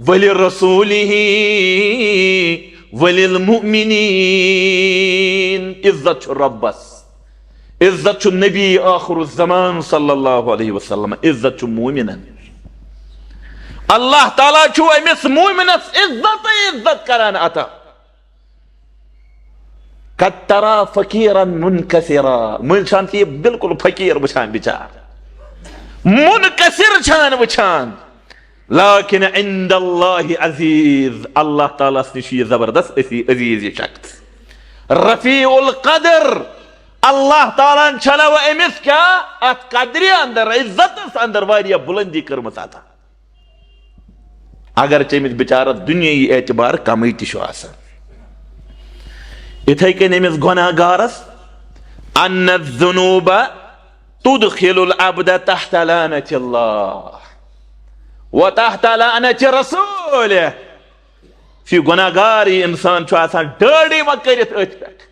ولرسولہ وللمؤمنین۔ عزت چھُ ربس، عزت چھُ نبی آخر الزمان صلی اللہ علیہ وسلم، عزت چھُ مومنن۔ اللہ تعالیٰ چھُ أمِس مومنس عزت عزت کران عطا۔ قد ترى فقيرا منكسرا، مٔنٛزۍ چھان تہِ یہِ بالکل فقیٖر وٕچھان بِچار، منکسر چھان وٕچھان۔ لكن عند الله عزيز، اللہ تعالیٰ ہس نِش چھُ یہِ زبردست عزی-، عزیز یہِ شخص۔ رفیع القدر، اللہ تعالیٰ ہن چھلو أمِس کیٛاہ؟ اتھ قدرِ اندر، عزتس اندر واریاہ بلندی کٔرمٕژ عطا۔ اگرچہِ أمِس بِچارس دُنیٲیی اعتبار کمٕے تہِ چھُ آسان۔ یِتھَے کٔنۍ أمِس گۄناہ گارس، ان الذنوب تدخل العبد تحت لعنة الله وتحت لعنة رسوله۔ یہِ گۄناہ گار یہِ انسان چھُ آسان ڈٲڑٕے وۄنۍ کٔرِتھ أتھۍ پٮ۪ٹھ۔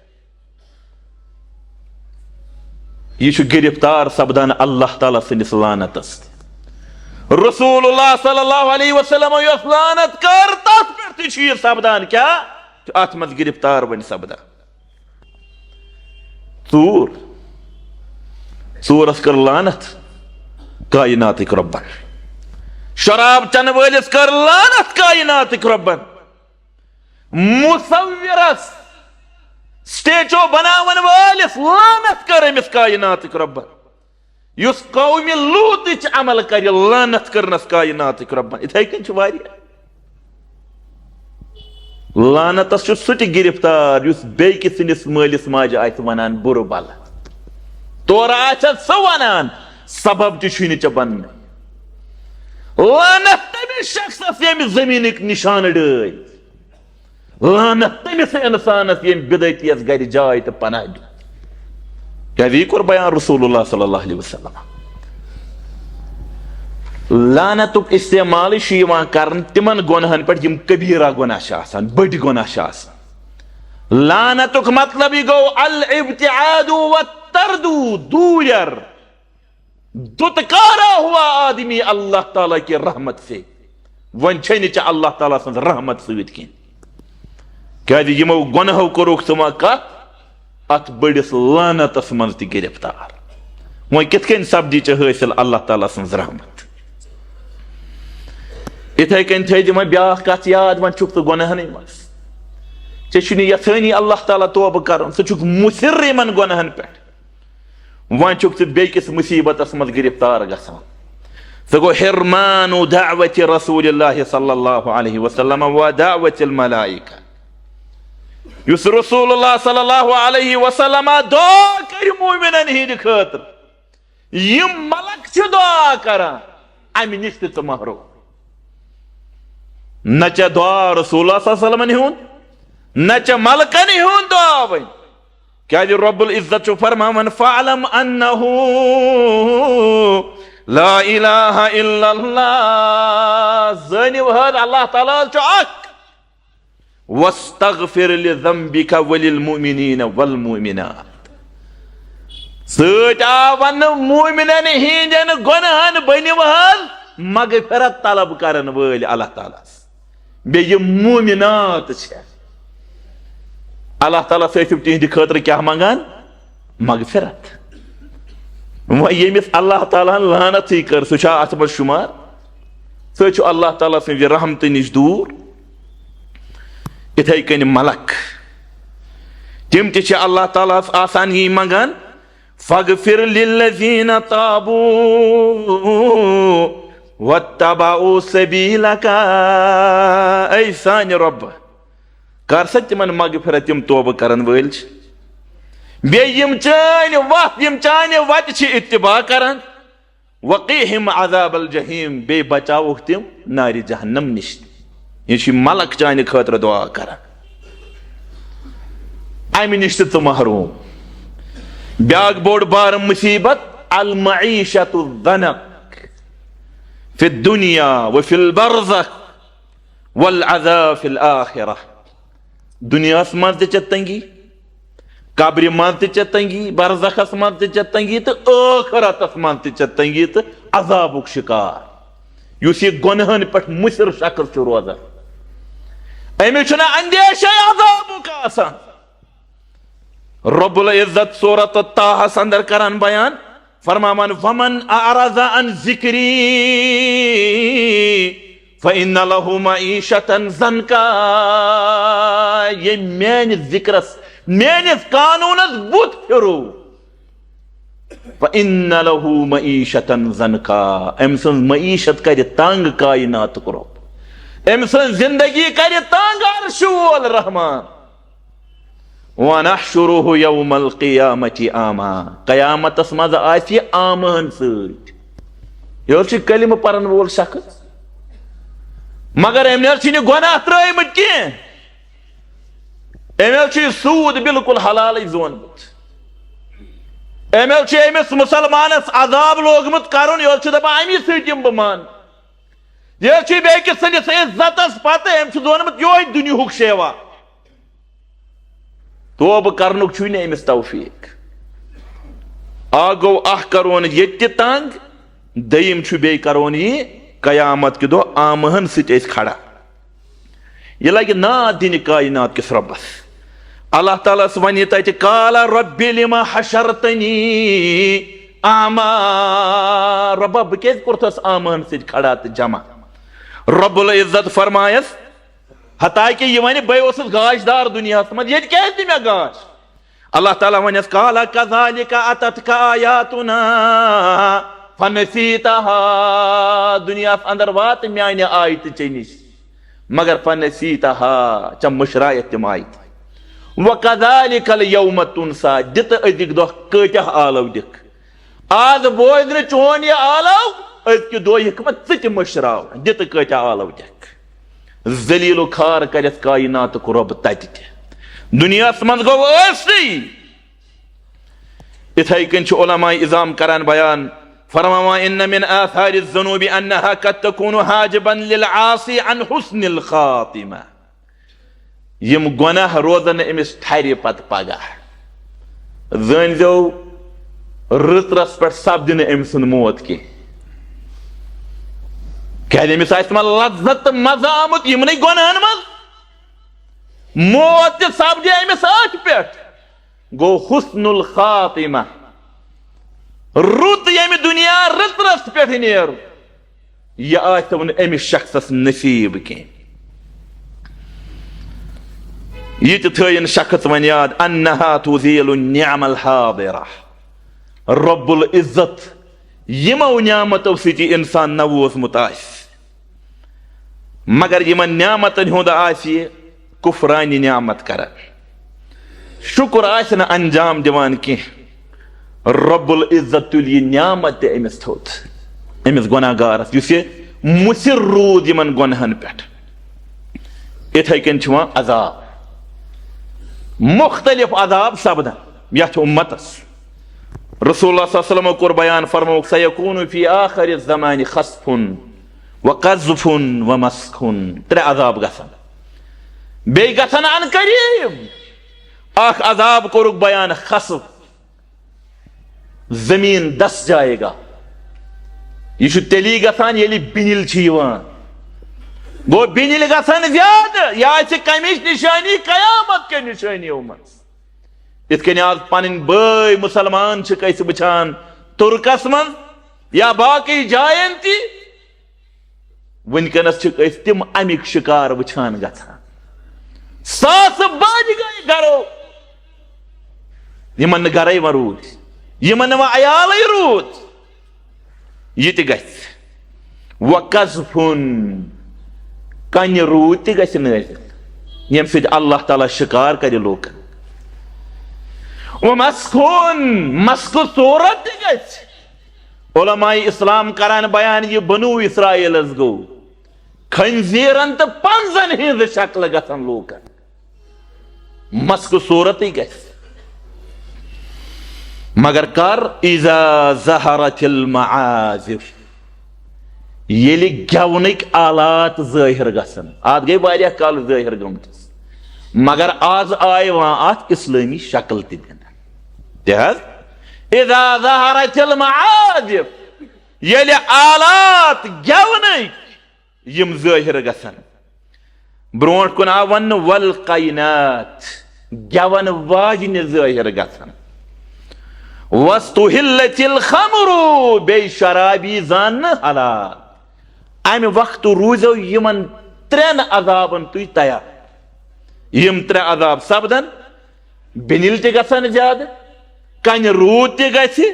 یہِ چھُ گرفتار سپدان اللہ تعالیٰ سٕنٛدِس لعنتس۔ رسول اللہ صلی اللہ علیہ وسلم یۄس لعنت کٔر، تتھ پٮ۪ٹھ تہِ چھُ یہِ سپدان کیٛاہ؟ چھُ اتھ منٛز گرفتار وۄنۍ سپدان۔ ژوٗر، ژوٗرس کٔر لعنت کائناتٕکۍ رۄبن۔ شراب چنہٕ وٲلِس کٔر لعنت کائناتٕکۍ رۄبن۔ مصورس، سٹیچو بناون وٲلِس لعنت کٔر أمِس کائناتٕکۍ رۄبن۔ یُس قومِ لوٗطٕچ عمل کرِ، لعنت کٔرنس کائناتٕکۍ رۄبن۔ یِتھَے کٔنۍ چھِ واریاہ۔ لعنتس چھُ سُہ تہِ گرفتار یُس بیٚیہِ کہِ سٕنٛدِس مٲلِس ماجہِ آسہِ ونان بُرٕ بلہٕ۔ تورٕ آسٮ۪س سُہ ونان، سبب تہِ چھُے نہٕ ژےٚ بننٕے۔ لعنت تٔمِس شخصس ییٚمہِ زٔمیٖنٕکۍ نشانہٕ ڈٲلۍ۔ لعنت تٔمِس اِنسانس ییٚمۍ بِدعتیَس گرِ جاے تہٕ پناہ دیُت۔ کیٛازِ یہِ کوٚر بیان رسول اللہ صلی اللہ علیہ وسلم۔ لعنتُک استعمال چھُ یِوان کرنہٕ تِمن گۄناہن پٮ۪ٹھ یِم کبیرہ گۄناہ چھِ آسان، بٔڑۍ گۄناہ چھِ آسان۔ لعنتُک مطلب یہِ گوٚو الابتعاد والطرد، دوٗریر۔ دُتکارا ہوا آدمی اللہ تعالیٰ کی رحمت سے۔ وۄنۍ چھے نہٕ ژےٚ اللہ تعالیٰ سٕنٛز رحمت سۭتۍ کینٛہہ۔ کیٛازِ یِمو گۄنہو کوٚرُکھ ژٕ وۄنۍ کتھ اتھ بٔڑِس لعنتس منٛز تہِ گرفتار۔ وۄنۍ کِتھ کٔنۍ سپدی ژےٚ حٲصِل اللہ تعالیٰ سٕنٛز رحمت؟ اِتھے کٔنۍ تھٲے زِ وۄنۍ بیٛاکھ کتھ یاد، وۄنۍ چھُکھ ژٕ گۄنہنٕے منٛز۔ ژےٚ چھُے نہٕ یژھٲنی اللہ تعالیٰ توبہٕ کرُن، ژٕ چھُکھ مُصر یِمن گۄناہن پٮ۪ٹھ۔ وۄنۍ چھُکھ ژٕ بیٚکِس مُصیبتس منٛز گِرفتار گژھان۔ سُہ گوٚو حرمان دعوت رسول اللہ صلی اللہ علیہ وسلم و دعوت الملائکہ۔ یُس رسول اللہ صلی اللہ علیہ وسلم دعا کرِ مومنن ہٕنٛدِ خٲطرٕ، یِم ملک چھِ دعا کران، امہِ نِش تہِ ژٕ محروم۔ نہ ژےٚ دعا رسول اللہ صلی اللہ علیہ وسلم ہُنٛد، نہ ژےٚ ملکن ہُنٛد دعا وۄنۍ۔ کیازِ رب العزت چھُ فرماوان، "فاعلم انہ لا الہ الا اللہ"، زٲنِو حظ اللہ تعالیٰ چھُ اکھ۔ "واستغفر لذنبک وللمؤمنین والمؤمنات"، سۭتۍ آو وننہٕ، مومنن ہٕنٛدٮ۪ن گۄنہن بٔنِو حظ مغفرت طلب کرن وٲلۍ اللہ تعالیٰ ہس۔ بیٚیہِ یِم مومنات چھِ، اللہ تعالیٰ ہس ٲسِو تِہنٛدِ خٲطرٕ کیٛاہ منٛگان؟ مغفرت۔ وۄنۍ ییٚمِس اللہ تعالیٰ ہن لعنتٕے کٔر، سُہ چھا اتھ منٛز شُمار؟ سُہ چھُ اللہ تعالیٰ سٕنٛزِ رحمتہٕ نِش دوٗر۔ اِتھَے کٔنۍ ملک، تِم تہِ چھِ اللہ تعالیٰ ہس آسان یی منٛگان، "فاغفر للذین تابوا واتبعوا سبیلک"، اے سانہِ رۄبہٕ، کر سا تِمن مغفرت، یِم توبہٕ کرن وٲلۍ چھِ، بیٚیہِ یِم چٲنۍ وتھ، یِم چانہِ وتہِ چھِ اتباع کران۔ "وقیہم عذاب الجحیم"، بیٚیہِ بچاوُکھ تِم نارِ جہنم نِش۔ یہِ چھِ ملک چانہِ خٲطرٕ دعا کران۔ امہِ نِش تہِ ژٕ محروم۔ بیاکھ بوٚڑ بار مصیبت، المعیشت الضنک فی الدنیا و فی البرزخ والعذاب فی الآخرہ۔ دنیاہس منٛز تہِ چھےٚ تنگی، قبرِ منٛز تہِ چھےٚ تنگی، برزخس منٛز تہِ چھےٚ تنگی تہٕ ٲخرتس منٛز تہِ چھےٚ تنگی تہٕ عذابُک شکار۔ یُس یہِ گۄنہن پٮ۪ٹھ مُصر شخص چھُ روزان، أمِس چھُنہٕ اندیشے عذابُک آسان۔ رب العزت سورت طٰہس اندر کران بیان، فرماوان، "ومن اعرض عن ذکری فان لہ معیشتا ضنکا"، ییٚمۍ میانہِ ذکرس، میٲنِس قانوٗنس بُتھ پھِرو، فان لہ معیشتا ضنکا، أمۍ سٕنٛز معیشت کرِ تنگ کائناتُک رۄب، أمۍ سٕنٛز زندگی کرِ تنگ عرشہِ وول رحمان۔ "ونحشرہ یوم القیامۃ اعمی"، قیامتس منٛز آسہِ یہِ اعمہن سۭتۍ۔ یہِ حظ چھُ کلمہٕ پرن وول شخص، مگر أمۍ نہٕ حظ چھِنہٕ گۄناہ ترٲومٕتۍ کینٛہہ۔ أمۍ حظ چھُ یہِ سوٗد بالکل حلالٕے زونمُت۔ أمۍ حظ چھُ أمِس مُسلمانس عذاب لوگمُت کرُن، یہِ حظ چھُ دپان، "امی سۭتۍ یِم بہٕ مانہٕ۔" یہِ حظ چھُ بیٚیہِ کِس سٕنٛدِس عزتس پتہٕ، أمۍ چھُ زونمُت یِہوٚے دُنیاہُک شیوا۔ توبہٕ کرنُک چھُے نہٕ أمِس توفیٖق۔ اکھ گوٚو، اکھ کرون ییٚتہِ تہِ تنگ، دوٚیِم چھُ بیٚیہِ کرون یہِ قیامت کہِ دۄہ آمہن سۭتۍ أسۍ کھڑا۔ یہِ لگہِ ناد دِنہِ کائنات کِس رۄبس۔ اللہ تعالیٰ ہس ونہِ تتہِ، "قال رب لم حشرتنی اعمی"، رۄبا، بہٕ کیازِ کوٚرتھس آمہن سۭتۍ کھڑا تہٕ جمع؟ رب العزت فرمایس، حتیٰ کہ یہِ ونہِ، بے اوسُس گاش دار دنیاہس منٛز، ییٚتہِ کیازِ دِ مےٚ گاش؟ اللہ تعالیٰ ونٮ۪س، "قال کذالک اتتک آیاتنا فنسیتہا"، دنیاہس اندر واتہٕ میانہِ آیتہٕ ژےٚ نِش، مگر فنسیتہا، ژےٚ مٔشرایتھ تِم آیتہٕ۔ وکذالک الیوم تنسی، دِ تہٕ أزِکۍ دۄہ کۭتیاہ آلو دِکھ۔ آز بوز نہٕ چون یہِ آلو، أزکہِ دۄہ یِکھ مہ ژٕ تہِ مٔشراو، دِ تہٕ کۭتیاہ آلو دِکھ۔ ذلیل و خوار کرٮ۪س کائناتُک رۄب تتہِ تہِ۔ دنیاہس منٛز گوٚو ٲسٕے۔ اِتھے کٔنۍ چھِ علماء عظام کران بیان، فرماوان، "ان من آثار الذنوب انها قد تكون حاجبا للعاصي عن حسن الخاتمہ"۔ یِم گۄناہ روزن نہٕ أمِس ٹھرِ پتہٕ پگاہ۔ زٲنۍزیو، رٕژرس پٮ۪ٹھ سپدِ نہٕ أمۍ سُنٛد موت کینٛہہ۔ کیازِ أمِس آسہِ تِمن لذت تہٕ مزٕ آمُت یِمنٕے گۄناہن منٛز۔ موت تہِ سپدِ أمِس أتھۍ پٮ۪ٹھ۔ گوٚو حسن الخاتمہ۔ رُت ییٚمہِ دُنیا رٕژرس پٮ۪ٹھ نیرُن، یہِ آسیو نہٕ أمِس شخصس نصیٖب کینٛہہ۔ یہِ تہِ تھٲیِن شخص وۄنۍ یاد، انہا تزیل النعم الحاضرہ۔ رب العزت یِمو نعمتو سۭتۍ یہِ انسان نووزمُت آسہِ، مگر یِمن نعمتن ہُنٛد آسہِ یہِ کفرانہِ نعمت کران، شکر آسہِ نہٕ انجام دِوان کینٛہہ، رب العزت تُلہِ یہِ نعمت تہِ أمِس تھوٚد، أمِس گۄناہ گارس، یُس یہِ مُصر روٗد یِمن گۄناہن پٮ۪ٹھ۔ اِتھے کٔنۍ چھُ وۄنۍ عذاب، مُختلف عذاب سپدان یتھ اُمتس۔ رسول اللہ صلی اللہ علیہ وسلمو کوٚر بیان، فرمووُکھ، سیکون فی آخر الزمان خسف و قذف و مسخ۔ ترٛےٚ عذاب گژھن، بیٚیہِ گژھن ان قریب۔ اکھ عذاب کوٚرُکھ بیان خسف، زمین دس جائے گا۔ یہِ چھُ تیٚلی گژھان ییٚلہِ بِنِل چھِ یِوان۔ گوٚو بِنِل گژھن زیادٕ، یہِ آسہِ کمِچ نشٲنی قیامت کٮ۪ن نشٲنیو منٛز۔ یِتھ کٔنۍ آز پنٕنۍ بٲے مُسلمان چھِکھ أسۍ وٕچھان تُرکس منٛز یا باقٕے جاین تہِ، وٕنکیٚنس چھِکھ أسۍ تِم اَمِکۍ شِکار وٕچھان گژھان۔ ساسہٕ بٔدۍ گٔے گرو، یِمن نہٕ گرے وۄنۍ روٗدۍ، یِمن نہٕ وۄنۍ عیالٕے روٗد۔ یہِ تہِ گژھِ۔ وقذفن، کنہِ روٗد تہِ گژھِ نٲزِل، ییٚمہِ سۭتۍ اللہ تعالیٰ شِکار کرِ لوٗکن۔ ومسخن، مسخ صوٗرت تہِ گژھِ۔ علماء اسلام کران بیان، یہِ بنو اسرائیلس گوٚو خنزیرن تہٕ پنزن ہٕنٛز شکل گژھن لوٗکن، مسخ صوٗرتٕے گژھِ۔ مگر کر؟ اذا ظہرت المعازف، ییٚلہِ گٮ۪ونٕکۍ آلات ظٲہِر گژھن۔ اتھ گٔے واریاہ کال ظٲہِر گٔمتِس، مگر از آے وۄنۍ اتھ اسلٲمی شکل تہِ دِنہٕ۔ تہِ حظ، اذا ظہرت المعازف، ییٚلہِ آلات گٮ۪ونٕکۍ یِم ظٲہِر گژھن۔ برونٛٹھ کُن آو وننہٕ والقینات، گٮ۪ون واجنہِ ظٲہِر گژھن۔ واستحلت الخمر، بیٚیہِ شرابی زاننہٕ حلال۔ امہِ وقتہٕ روٗزیو یِمن ترٛٮ۪ن عذابن تُہۍ تیار۔ یِم ترٛےٚ عذاب سپدن، بِنِل تہِ گژھن زیادٕ، کنہِ روٗد تہِ گژھِ،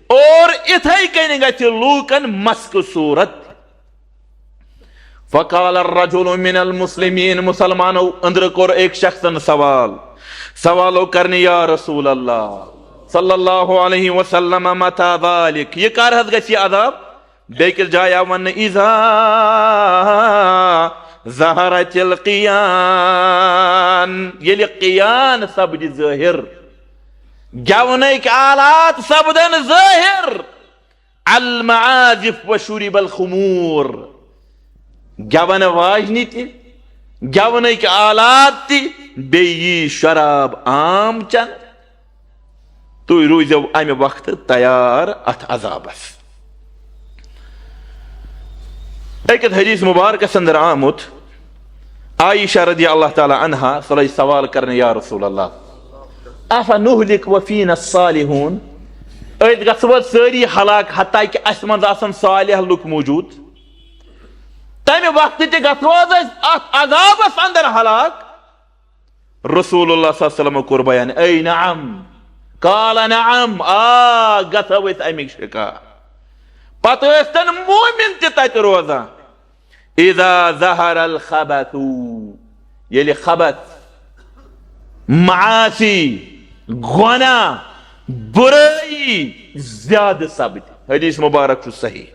اور اِتھے کٔنۍ گژھِ لوٗکن مسخ صوٗرت۔ فقال الرجل من المسلمین، مُسلمانو أنٛدرٕ کوٚر أکۍ شخصن سوال، سوالو کرنہِ، یا رسول اللہ صلی اللہ علیہ وسلم، متى ذلك، یہِ کر حظ گژھِ یہِ عذاب؟ بیٚکِس جایہِ آو وننہٕ، اذا ظہرت القیان، ییٚلہِ قیان سپدِ ظٲہِر، گٮ۪ونٕکۍ آلات سپدن ظٲہِر، المعازف و شرب الخمور، گٮ۪ون واجنہِ تہِ، گٮ۪ونٕکۍ آلات تہِ، بیٚیہِ یی شراب عام چن۔ تُہۍ روٗزیو امہِ وقتہٕ تیار اتھ عذابس۔ أکِس حدیث مبارکس اندر آمُت، عائشہ رضی اللہ تعالیٰ عنہا، سۄ لٔج سوال کرنہِ، یا رسول اللہ، افنہلک وفینا الصالحون، أسۍ گژھو حظ سٲری ہلاک، حتیٰ کہ اسہِ منٛز آسن صالح لُکھ موجود؟ تمہِ وقتہٕ تہِ گژھو حظ أسۍ اتھ عذابس اندر ہلاک؟ رسول اللہ صلی اللہ علیہ وسلم کوٚر بیان، اے نعم، قال نعم، آ، گژھو أسۍ اَمِکۍ شِکار۔ پتہٕ ٲسۍ تن مومن تہِ تتہِ روزان۔ اذا ظہر الخبث، ییٚلہِ خبث، معاصی، گۄناہ، بُرٲیی زیادٕ سپدِ۔ حدیث مبارک چھُ صحیح۔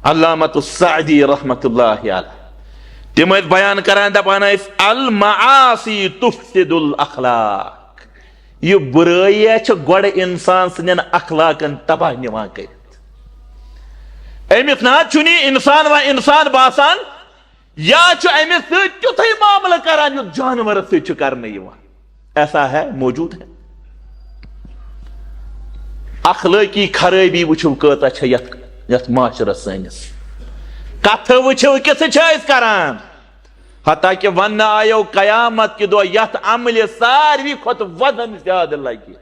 علامت السعدی رحمت اللہ علیہ، تِم ٲسۍ بیان کران، دپان ٲسۍ، المعاصی تفسد الاخلاق، یہِ بُرٲیی چھِ گۄڈٕ انسان سٕنٛدٮ۪ن اخلاقن تباہ نِوان کٔرِتھ۔ أمِس نہ حظ چھُنہٕ یہِ انسان و انسان باسان، یا چھُ أمِس سۭتۍ تیُتھُے معاملہٕ کران، یُتھ جانورس سۭتۍ چھُ کرنہٕ یِوان۔ ایسا ہے، موجود ہے۔ اخلٲقی خرٲبی وٕچھِو کۭژاہ چھےٚ یتھ، یتھ معاشرس سٲنِس۔ کتھٕ وٕچھِو کِژھٕ چھِ أسۍ کران۔ حتیٰ کہ وننہٕ آیو قیامت کہِ دۄہ یتھ عملہِ ساروی کھۄتہٕ وزن زیادٕ لگہِ،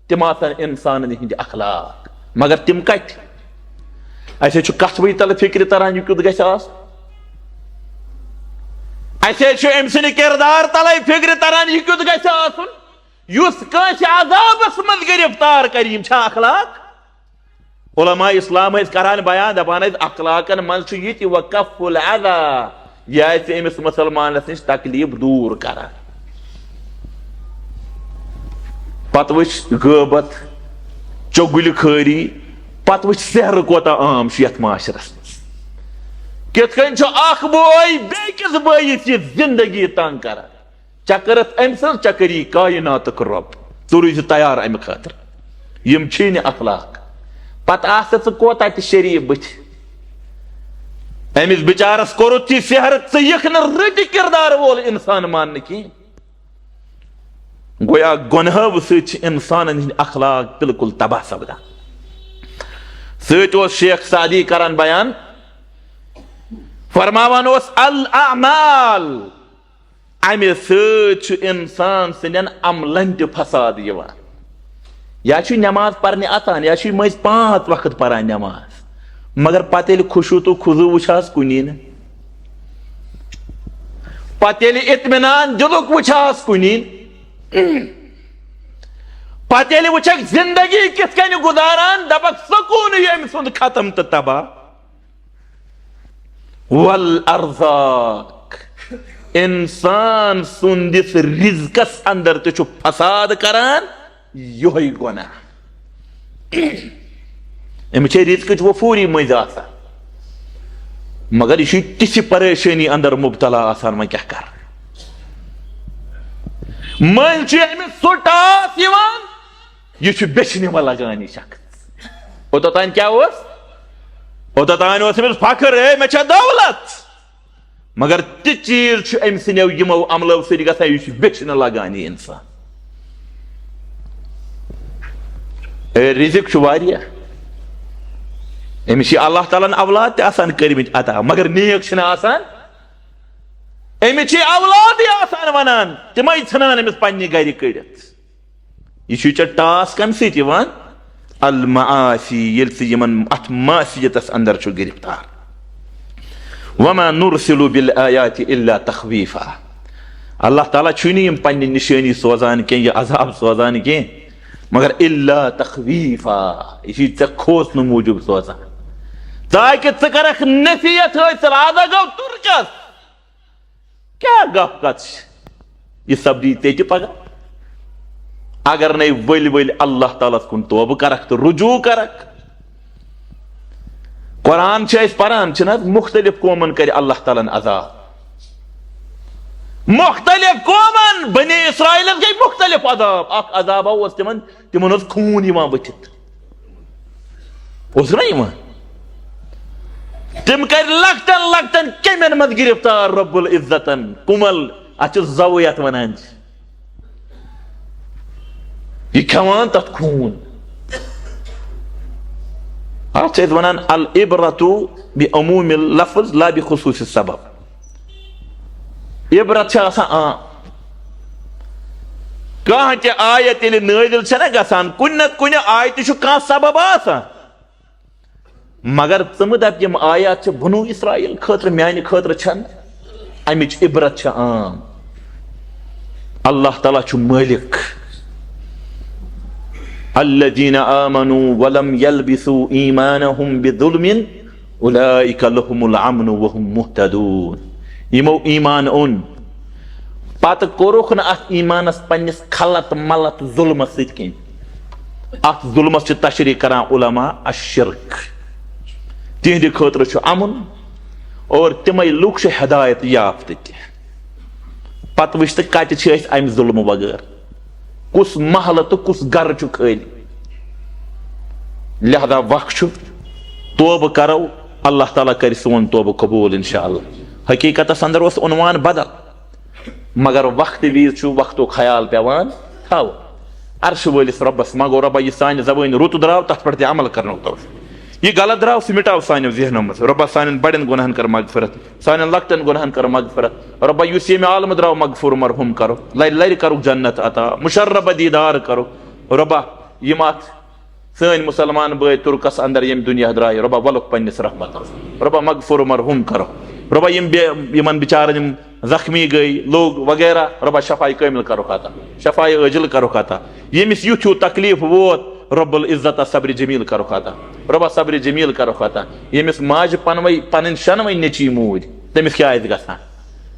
تِم آسن انسانن ہٕنٛدۍ اخلاق۔ مگر تِم کتہِ؟ اسہِ چھُ کتھوٕے تلہٕ فکرِ تران، یہِ کیُتھ گژھِ آسُن۔ اسہِ ہے چھُ أمۍ سٕنٛدِ کردار تلے فکرِ تران، یہِ کیُتھ گژھِ آسُن، یُس کٲنٛسہِ عذابس منٛز گرفتار کرِ۔ یِم چھا اخلاق؟ علماء اسلام ٲسۍ کران بیان، دپان ٲسۍ، اخلاقن منٛز چھُ یہِ تہِ، وکف الاذی، یہِ آسہِ أمِس مسلمانس نِش تکلیف دور کران۔ پتہٕ وٕچھ غٲبت، چُغلۍ خٲری، پتہٕ وٕچھ سحر کوتاہ عام چھُ یتھ معاشرس منٛز۔ کِتھ کٔنۍ چھُ اکھ بوے بیٚکِس بٲیِس یہِ زندگی تنگ کران؟ چکرت أمۍ سٕنٛز، چکری کائناتُک رب۔ ژٕ روٗزِ تیار امہِ خٲطرٕ۔ یِم چھی نہٕ اخلاق۔ پتہٕ آسہٕ ژٕ کوتاہ تہِ شریف بٕتھِ، أمِس بِچارس کوٚرُتھ ژےٚ سحر، ژٕ یِکھ نہٕ رٕتہِ کردار وول انسان ماننہٕ کینٛہہ۔ گویا گۄنہو سۭتۍ چھِ انسانن ہٕنٛدۍ اخلاق بالکل تباہ سپدان۔ سۭتۍ اوس شیخ سعدی کران بیان، فرماوان اوس، الاعمال، امہِ سۭتۍ چھُ انسان سٕنٛدٮ۪ن عملن تہِ فساد یِوان۔ یا چھُ نماز پرنہِ اژان، یا چھُ مٔنٛزۍ پانٛژھ وقت پران نماز، مگر پتہٕ ییٚلہِ خشوع تہٕ خضوع وٕچھہس کُنی نہٕ، پتہٕ ییٚلہِ اطمینان دِلُک وٕچھہس کُنی نہٕ، پتہٕ ییٚلہِ وٕچھکھ زندگی کِتھ کٔنۍ گُزاران، دپکھ سکوٗنٕے أمۍ سُنٛد ختم تہٕ تباہ۔ والارزاق، انسان سٕنٛدِس رزقس اندر تہِ چھُ فساد کران یِہوٚے گۄناہ۔ أمِس چھے رزقٕچ وفوری مٔنٛزۍ آسان، مگر یہِ چھُ تِژھِ پریشٲنی اندر مبتلا آسان، وۄنۍ کیٛاہ کرٕ؟ مٔنٛزۍ چھُ أمِس سُہ ٹاس یِوان، یہِ چھُ بیٚچھنہِ وۄنۍ لگان یہِ شخص۔ اوٚتتھ تام کیٛاہ اوس؟ اوٚتتھ تام اوس أمِس فخر، ہے، مےٚ چھےٚ دولت۔ مگر تہِ چیٖز چھُ أمۍ سٕنٛدیو یِمو عملو سۭتۍ گژھان، یہِ چھُ بیٚچھنہِ لگان یہِ انسان۔ اے، رزق چھُ واریاہ، أمِس چھِ اللہ تعالیٰ ہن اولاد تہِ آسان کٔرمٕتۍ عطا، مگر نیک چھِنہٕ آسان۔ أمِس چھِ اولادٕے آسان ونان، تِمے ژھٕنان أمِس پننہِ گرِ کٔڑِتھ۔ یہِ چھُے ژےٚ ٹاس کمہِ سۭتۍ یِوان؟ المعاصی، ییٚلہِ ژٕ یِمن اتھ معصیتس اندر چھُ گرفتار۔ وما نرسل بالآیات الا تخویفا۔ اللہ تعالیٰ چھُے نہٕ یِم پننہِ نشٲنی سوزان کینٛہہ، یہِ عذاب سوزان کینٛہہ، مگر الا تخویفا، یہِ چھُے ژےٚ کھوژنہٕ موٗجوٗب سوزان، تاکہِ ژٕ کرکھ نصیحت حٲصِل۔ آز ہا گوٚو تُرکس۔ کیٛاہ گپ کتھ چھِ؟ یہِ سپدی ژےٚ تہِ پگاہ۔ اگر نے ؤلۍ ؤلۍ اللہ تعالیٰ ہس کُن توبہٕ کرکھ تہٕ رجوع کرکھ۔ قرآن چھِ أسۍ پران، چھِنہٕ حظ؟ مختلف قومن کرِ اللہ تعالیٰ ہن عذاب۔ مختلف قومن، بنی اسرائیلس گٔے مختلف عذاب۔ اکھ عذابہ اوس تِمن، تِمن اوس خوٗن یِوان ؤتھِتھ۔ اوس نہ یِوان؟ تِم کٔرۍ لۄکٹٮ۪ن لۄکٹٮ۪ن کیٚمٮ۪ن منٛز گرفتار رب العزتن۔ کُمل، اتھ چھِ زوٕے یتھ ونان چھِ۔ یہِ کھٮ۪وان تتھ خوٗن۔ اتھ چھِ أسۍ ونان العبرة بعموم اللفظ لا بخصوص السبب۔ عبرت چھِ آسان عام۔ کانٛہہ تہِ آیت ییٚلہِ نٲزِل چھےٚ نہ گژھان، کُنہِ نتہٕ کُنہِ آیتہِ چھُ کانٛہہ سبب آسان۔ مگر ژٕ مہٕ دپ یِم آیات چھِ بنو اسرائیل خٲطرٕ، میانہِ خٲطرٕ چھنہٕ۔ امِچ عبرت چھِ عام۔ اللہ تعالیٰ چھُ مٲلِک۔ الذين آمنوا ولم يلبسوا إيمانهم بظلم أولئك لهم الأمن وهم مهتدون۔ یِمو ایمان اوٚن، پتہٕ کوٚرُکھ نہٕ اتھ ایمانس پننِس خلط ملط ظلمس سۭتۍ کینٛہہ۔ اتھ ظلمس چھِ تشریح کران علماء الشرک۔ تِہنٛدِ خٲطرٕ چھُ امن اور تِمے لُکھ چھِ ہدایت یافتہٕ تہِ۔ پتہٕ وٕچھ تہٕ کتہِ چھِ أسۍ امہِ ظلمہٕ بغٲر؟ کُس محلہٕ تہٕ کُس گرٕ چھُ خٲلی؟ لہذا وقت چھُ، توبہٕ کرو، اللہ تعالیٰ کرِ سون توبہٕ قبول انشاءاللہ۔ حقیقتس اندر اوس عنوان بدل، مگر وقتہٕ وِزِ چھُ وقتُک خیال پٮ۪وان تھاوُن۔ عرشہٕ وٲلِس رۄبس منٛگو، رۄبا، یہِ سانہِ زبٲنۍ رُت درٛاو، تتھ پٮ۪ٹھ دِ عمل کرنُک توفیٖق۔ یہِ غلط درٛاو، سُہ مِٹاو سانیو ذہنو منٛز۔ رۄبا، سانٮ۪ن بڑٮ۪ن گۄناہن کر مغفرت، سانٮ۪ن لۄکٹٮ۪ن گۄناہن کر مغفرت۔ رۄبا، یُس ییٚمہِ عالمہٕ درٛاو، مغفور مرحوم کرو، لرِ لرِ کرُکھ جنت عطا، مُشربہ دیٖدار کرو۔ رۄبا، یِم اتھ سٲنۍ مُسلمان بٲے تُرکس اندر ییٚمہِ دُنیا درٛاے، رۄبا، ولُکھ پننِس رحمتس۔ رۄبا، مغفور مرحوم کرو۔ رۄبا، یِم بے-، یِمن بِچارن یِم زخمی گٔے، لوٚگ وغیرہ، رۄبا شفاے کٲمِل کرُکھ عطا، شفاے عٲجِل کرُکھ عطا۔ ییٚمِس یُتھ ہیوٗ تکلیٖف ووت، رب العزت صبر جمیٖل کرُکھ عطا، رۄبا صبر جمیٖل کرُکھ عطا۔ ییٚمِس ماجہِ پنوے پنٕنۍ شنوٕنۍ نیٚچی موٗدۍ، تٔمِس کیٛاہ آسہِ گژھان؟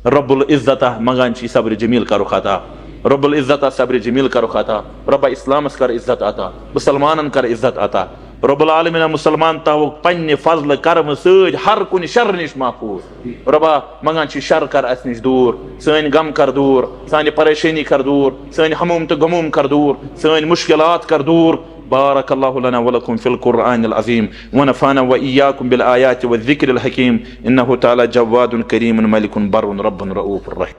رب العزت منٛگان چھِ صبر جمیٖل کرُکھ عطا، رب العزت صبر جمیٖل کرُکھ عطا۔ رۄبا اسلامس کر عزت عطا، مسلمانن کر عزت عطا۔ رب العالمین، مسلمان تھاوُکھ پننہِ فضلہٕ کرمہٕ سۭتۍ ہر کُنہِ شر نِش محفوظ۔ رۄبا منٛگان چھِ شر کر اسہِ نِش دوٗر، سٲنۍ غم کر دوٗر، سانہِ پریشٲنی کر دوٗر، سٲنۍ ہموم تہٕ غموم کر دوٗر، سٲنۍ مشکلات کر دوٗر۔ بارك الله لنا ولكم في القرآن العظيم، ونفعنا وإياكم بالآيات والذكر الحكيم، إنه تعالى جواد كريم ملك بر رب رؤوف رحيم۔